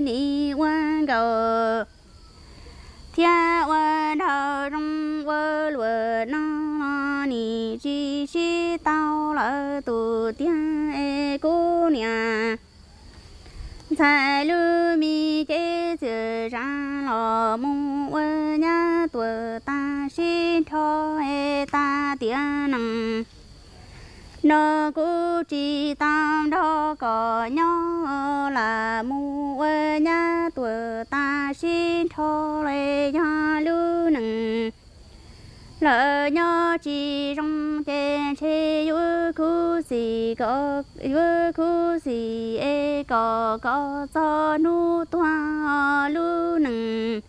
nim ua nkaus thiab ua nraug zoo ua luam no los nim tsis sib tau lawm tus tiag es kuv niam ntxhais lub me cev txias zam los mus ua nyab tuam tag sib nrho es tag tiam neeg no kuv tsis tau nrog kom nyob lam mus ua nyab tuam tag sib nrho li yog lub neej lawm nyob tsis zoo ces ntshe yuav khuv xim kom, yuav khuv xim es kom kom txog hnub tuag lub neej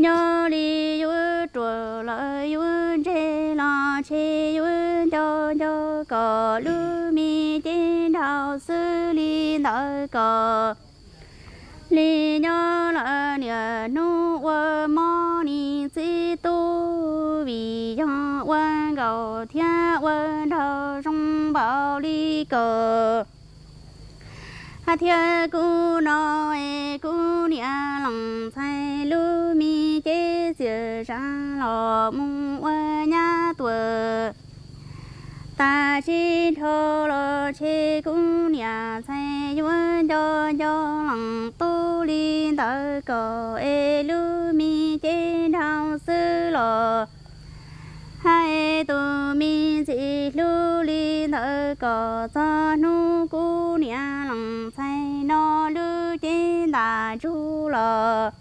nyob li yuav ruam lawm yuav ntseg los ntshe yuav nco nco kom lub me cev nraug xwb li ntawd kom li nyob lawm niaj hnub ua mob nis txiv tub vim yog ua nkaus thiab ua nraug zoo npaum li kom hab thiab kuv no es kuv niam leej ntxhais lub me cev txias zam los mus ua nyab tuam tag sib nrho los ntshe kuv niam ntxhais yuav nco nco leej tub li ntawd kom es lub me cev nraug xwb los hab es tus me ntxim hlub li ntawd kom txog hnub kuv niam leej ntxhais no lub cev ntam ntsug los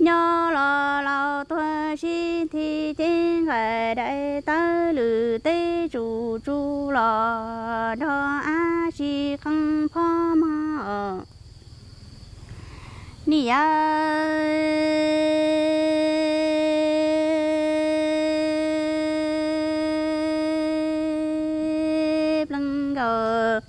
nyob los laus tuag sib nthi cev nqaim dais tawb lwm teb tsuj tsuj los nrog ab tsi qee phob mog. Nim yam pleev nkaus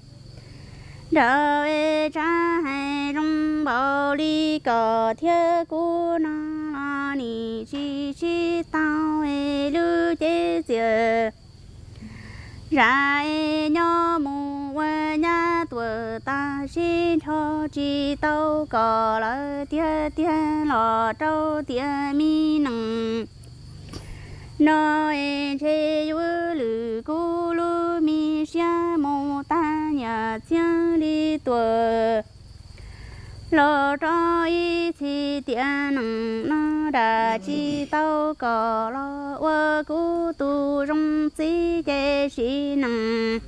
nraug es tsab hais zoo npaum li kom thiab kuv no los nim tsis sib tau es lub cev txias zam es nyob mus ua nyab tuam tag sib nrho tsis tau kom lawv tiag tiag los rau tiam me neej no es ntshe yuav lwm kuv lub me siab mus tag nyiaj txiag li tuam los rau ib txhis tiam neej no dam tsis tau kom los ua kuv tus zoo txiv ces sim neej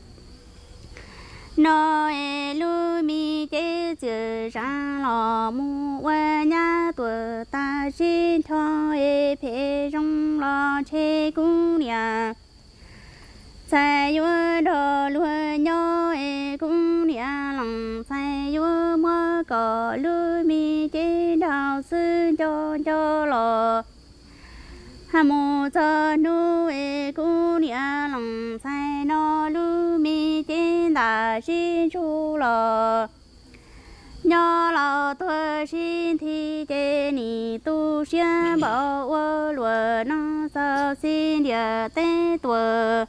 no es lub me cev txias zam los mus ua nyab tuam tag sib nrho es phem zoo los ntshe kuv niam ntxhais yuav nrog luag nyob es kuv niam leej ntxhais yuav muab kom lub me cev nraug xwb nco nco los hab mus txog hnub es kuv niam leej ntxhais no lub me cev ntam sib ntsug los nyob laus tuag sib nthi ces nim tu siab npaum ua luam no xaus xi ntiam teb tuam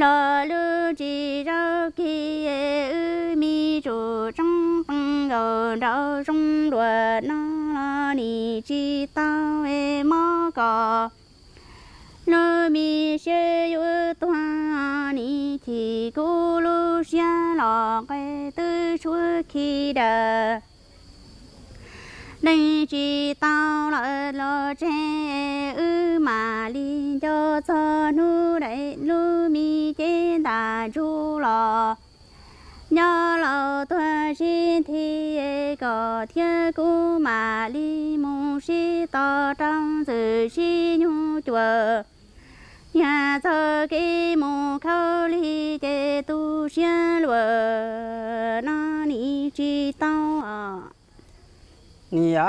los lub tsis zaub kis es wb me tsuj tseeb qee nkaus nraug zoo luam no los nim tsis tau es mob kom lub me siab yuav tuag nim chim kuv lub siab los nqe twb tshuav khi dam neeg tsis tau lawm los tseg wb mam li nco txog hnub dais lub me cev ntam ntsug los nyob laus tuag sib nthi es Koj thiab kuv mam li mus sib tau rau ntxwg sib nyug cuag, niag txoj kev mus khaub lig ces tu siab luag no nim tsis tau os. Niam,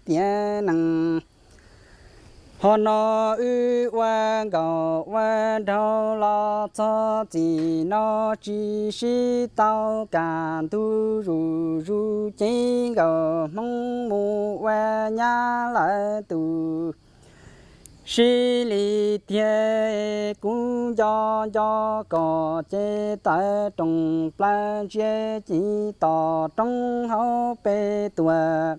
tiam neeg hov no wb ua nkauj ua nraug los txog txij no tsis sib tau, kaj ntug zuj zus ces nkauj Hmoob mus ua nyab lawv tus. Sib li tiag kuv nco nco koj ces tawv rooj plaws ntsia ci tom roob hauv pes tuaj,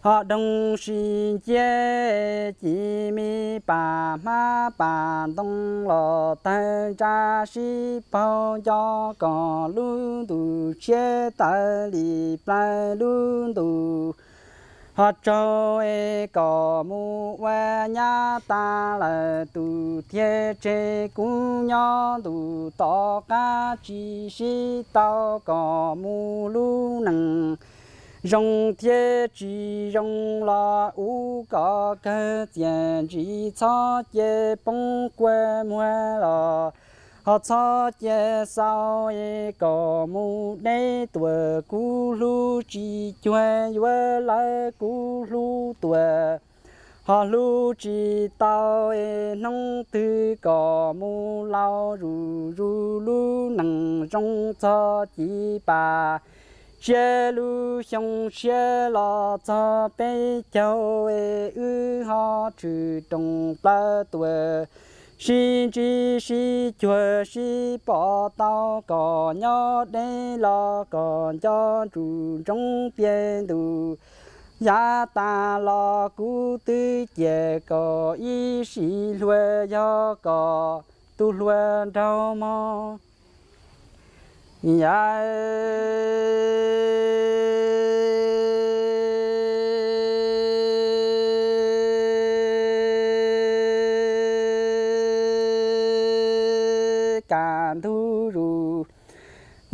ho doog sib nciab ci me pas hmab pas ntoo los tawg ntsa sib paug nco koj lub ntuj tshiab tawv li plaws lub ntuj. Ho tsaug es kom mus ua nyab tas lawm tus thiab tseg kuv nyob ntuj tom qab tsis sib tau, kom mus lub neej zoo thiab tsis zoo los ub kom kawg txiaj ntsig, txhob cia poob kua muag los ho txhob cia xaus es kom mus deb tuaj, kuv hlub tsis cuag yuav lawv kuv hlub tuaj. Ho hlub tsis tau es hnub twg kom mus laus zuj zus, lub neej zoo txog ci pas, tsiab lub xyoo tshiab los txog peb caug es wb ho tshwm rooj plaws tuaj, sib ntsib sib cuag sib pom tau, kom nyob deb los kom nco ntsuj ntsoov tiag, ntuj yav tas los kuv twb cia kom ib sim hluas, yog kom tus hluas nraug mog. Yav kaj ntug zuj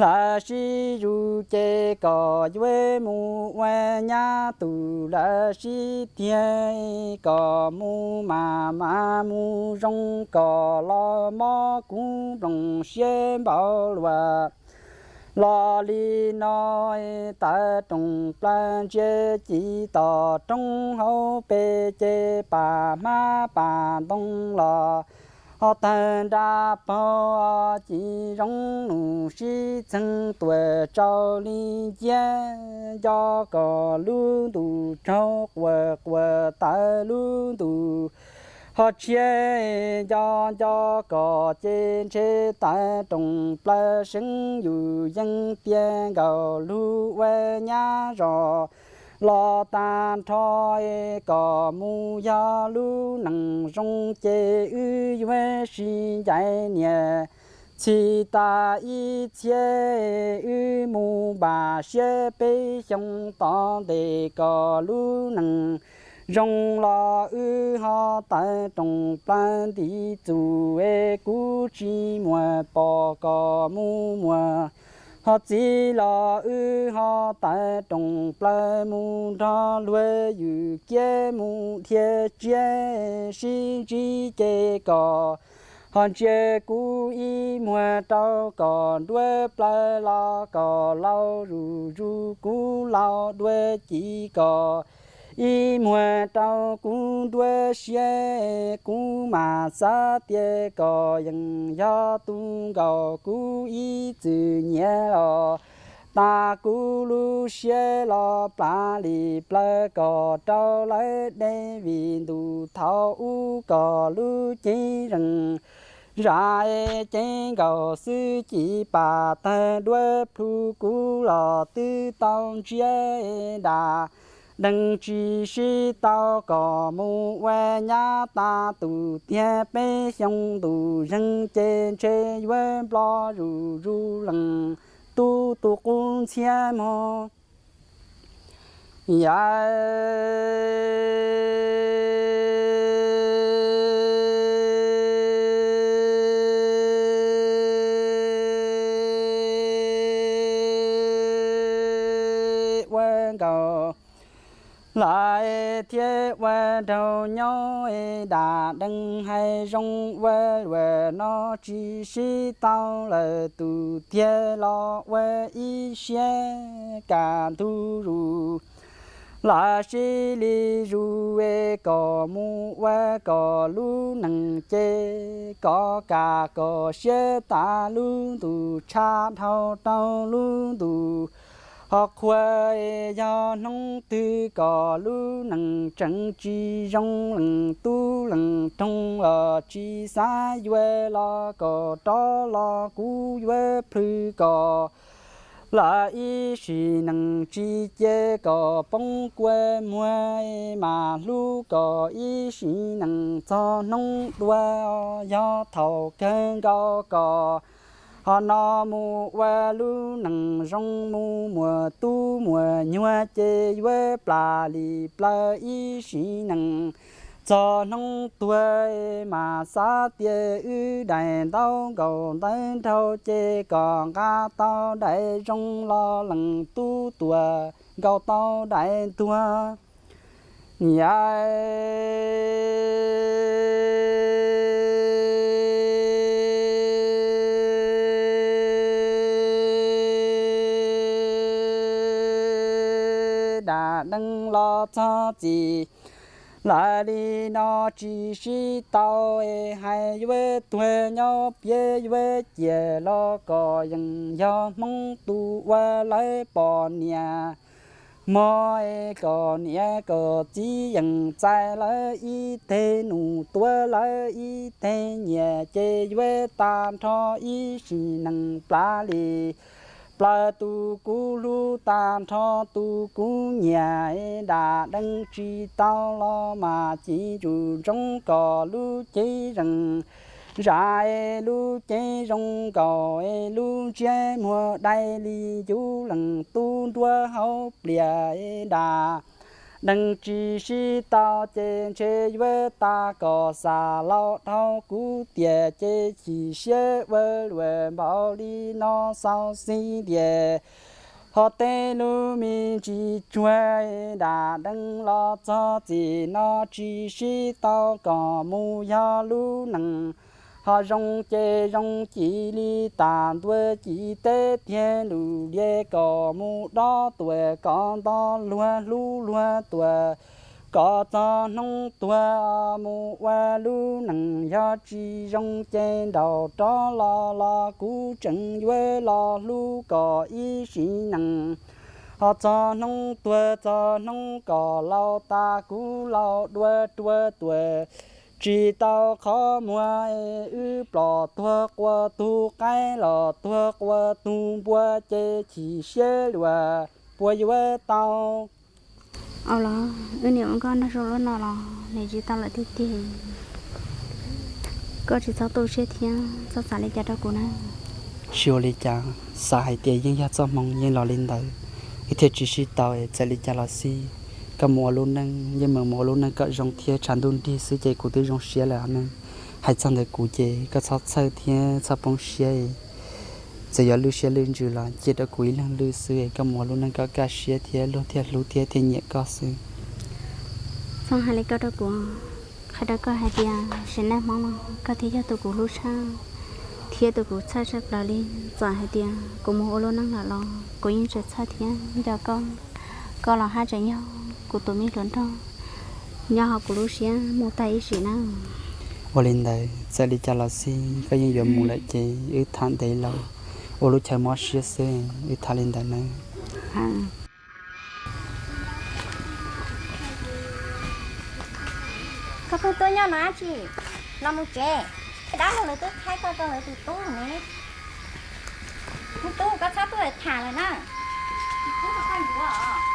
lawv sib zuj ces kom yuav mus ua nyab tus lawv sib tiag, kom mus mas mas mus zoo, kom los mob kuv nplooj siab npaum luaj. Los li no tawv rooj plaws ntsia ci tom roob hauv pes ces pas hmab pas ntoo los ho tawg nra paug, ci zoo num sib txeeg tuaj tsaus li nciab, nco kom lub ntuj tsaug quas quas tawv lub ntuj ho tshiab, nco nco kom ces ntshe tawv rooj plaws seev yus yeej tiag, nkaus lub ua nyab zos los tag nrho, kom mus yog lub neej zoo ces wb yuav sib ncaim niam txhis tas ib txhiab, wb mus npaj siab peb xyoo tom ntej kom lub neej zoo los wb ho tawv rooj plaws ntiv txuj es kuv tsis muaj pom kom mus muag, ho txiv los wb ho tawv rooj plaws mus nrog luag ywj kiab mus dhia tsiab, sib ntsib ces kom ho ntsia kuv ib muag rau kom nruab plaws los kom laus zuj zus kuv laus dua ci kom ib muag rau kuv nruab siab, kuv mam xav tias kom yeej yog tus nkaus kuv ib txwm nyiam los tas kuv lub siab los plas li plaws kom rau lawv deb vim ntuj thaum ub kom lub cev zeej zam es cev nkaus xwb ci pas tawg duab plhu kuv los twb tau ntsiab dab deeg tsis sib tau kom mus ua nyab tas tus tiag peb xyoo ntuj zeeg ces ntshe yuav nplo zuj zus leej tub tus qub ntxhiab mog. Yam ua nkaus lawm thiab ua nraug nyob, dam dees hais zoo ua luam no tsis sib tau lawm, tus tiag los ua ib siab kaj ntug zus los sib li zus, kom mus ua kom lub neej ces kom kaj kom siab tas lub ntuj, tshaj dhau rau lub ntuj. Ho qhua yog hnub twg kom lub neej tseem tsis zoo, leej tub leej roog los tsis xav yuav los kom rov los kuv yuav plhws kom lawm ib sim neej tsis cia kom poob kua muag, mas hlub kom ib sim neej txog hnub tuag. Yog thaum kawg nkaus kom ho no mus ua lub neej zoo, mus muaj tub muaj nyuag ces yuav plam li plaws ib sim neej txog hnub tuag. Mas xav tias wb daim ntaub nkaus ntawv nraug ces kom nqa tau daim zoo los leej tub tuag nkaus tau daim ntuag. Yam dam dees los txog txim lawm li no tsis sib tau, hais yuav tuag nyob piav yuav ciaj los kom yeej yog Hmoob tus ua lawv poj niam mog, kom niam kom txiv yeej txais lawv ib teg num, tuav lawv ib teg nyiaj ces yuav tag nrho ib sim neej plaws li plaws tus kuv hlub, tag nrho tus kuv nyiam. Dam dees tsis tau los mas cia li ntsoov kom lub cev zeej zam, lub cev zoo nkaus lub ntsiab muag dai li yus leej tub nruab hauv pliaj. Dam dees tsis sib tau ces ntshe yuav tag kom xa laus dhau kuv tiam, ces chim siab ua luam npaum li no xauj xis tias ho tej lub me ntsis tsuag. Dam dees los txog txim no tsis sib tau kom mus yog lub neej ho zoo ces zoo ci li tas ntua ci teb tiag lus lias kom mus dob tuam kom nto luag hlub luag tuam kom txog hnub tuag mus ua lub neej yog tsis zoo ces nraum rov los los kuv tseem yuav los hlub kom ib sim neej ho txog hnub tuag txog hnub kom laus tas kuv laus dua rua tuam tsis tau qhov muag. Wb plom tuag qua tug qaib los tuag qua tug npua ces chim siab luam puas yuav tau. Au los, wb niam ua nkauj nraug zoo lub no los nws tsis tau lawm tiag tiag. Koj tsis txhob tu siab thiab txhob xav li cas rau kuv na. Tsis ua li cas, xav hais tias yeej yog txoj hmoo yeej los li ntawd, wb thiaj tsis sib tau es txawm li cas los xij, koj mus ua lub neej yeej meem mus ua lub neej kom zoo thiab tshav ntuj nrig xwb ces kuv twb zoo siab lawm ne. Hais txog ntawm kuv ces koj txhob txhawj thiab txhob poob siab. Txawm yuav lwj siab lwj ntsws los cia rau kuv ib leeg lwj xwb, koj mus ua lub neej kom kaj siab thiab luag thiaj hlub thiab thiaj nyiam koj xwb. Txhob hais li koj rau kuv, qhia rau koj hais tias sim neej Hmoob no koj thiaj yog tus kuv hlub tshaj thiab tus kuv txhawj tshaj plaws li. Txawm hais tias kuv mus ua lub neej lawm los kuv yeej tseem txhawj thiab nco koj. Koj los haj tseem yog kuv tus me hluas nraug nyob hauv kuv lub siab mus tag ib sim na. Ua li ntawd txawm li cas los xij koj yeej yuav mus lawm ces wb tham ntev lawm, ua lub chaw mob siab xwb, wb tham li ntawd nawb. Koj pheej tuaj nyob no dab tsi? Los mus tsev, dab laug lawv twb qhaib koj rau lawv tus tub ne. Tus tub, koj txhob tuaj tham lawm na. Kuv tus koj yuav os.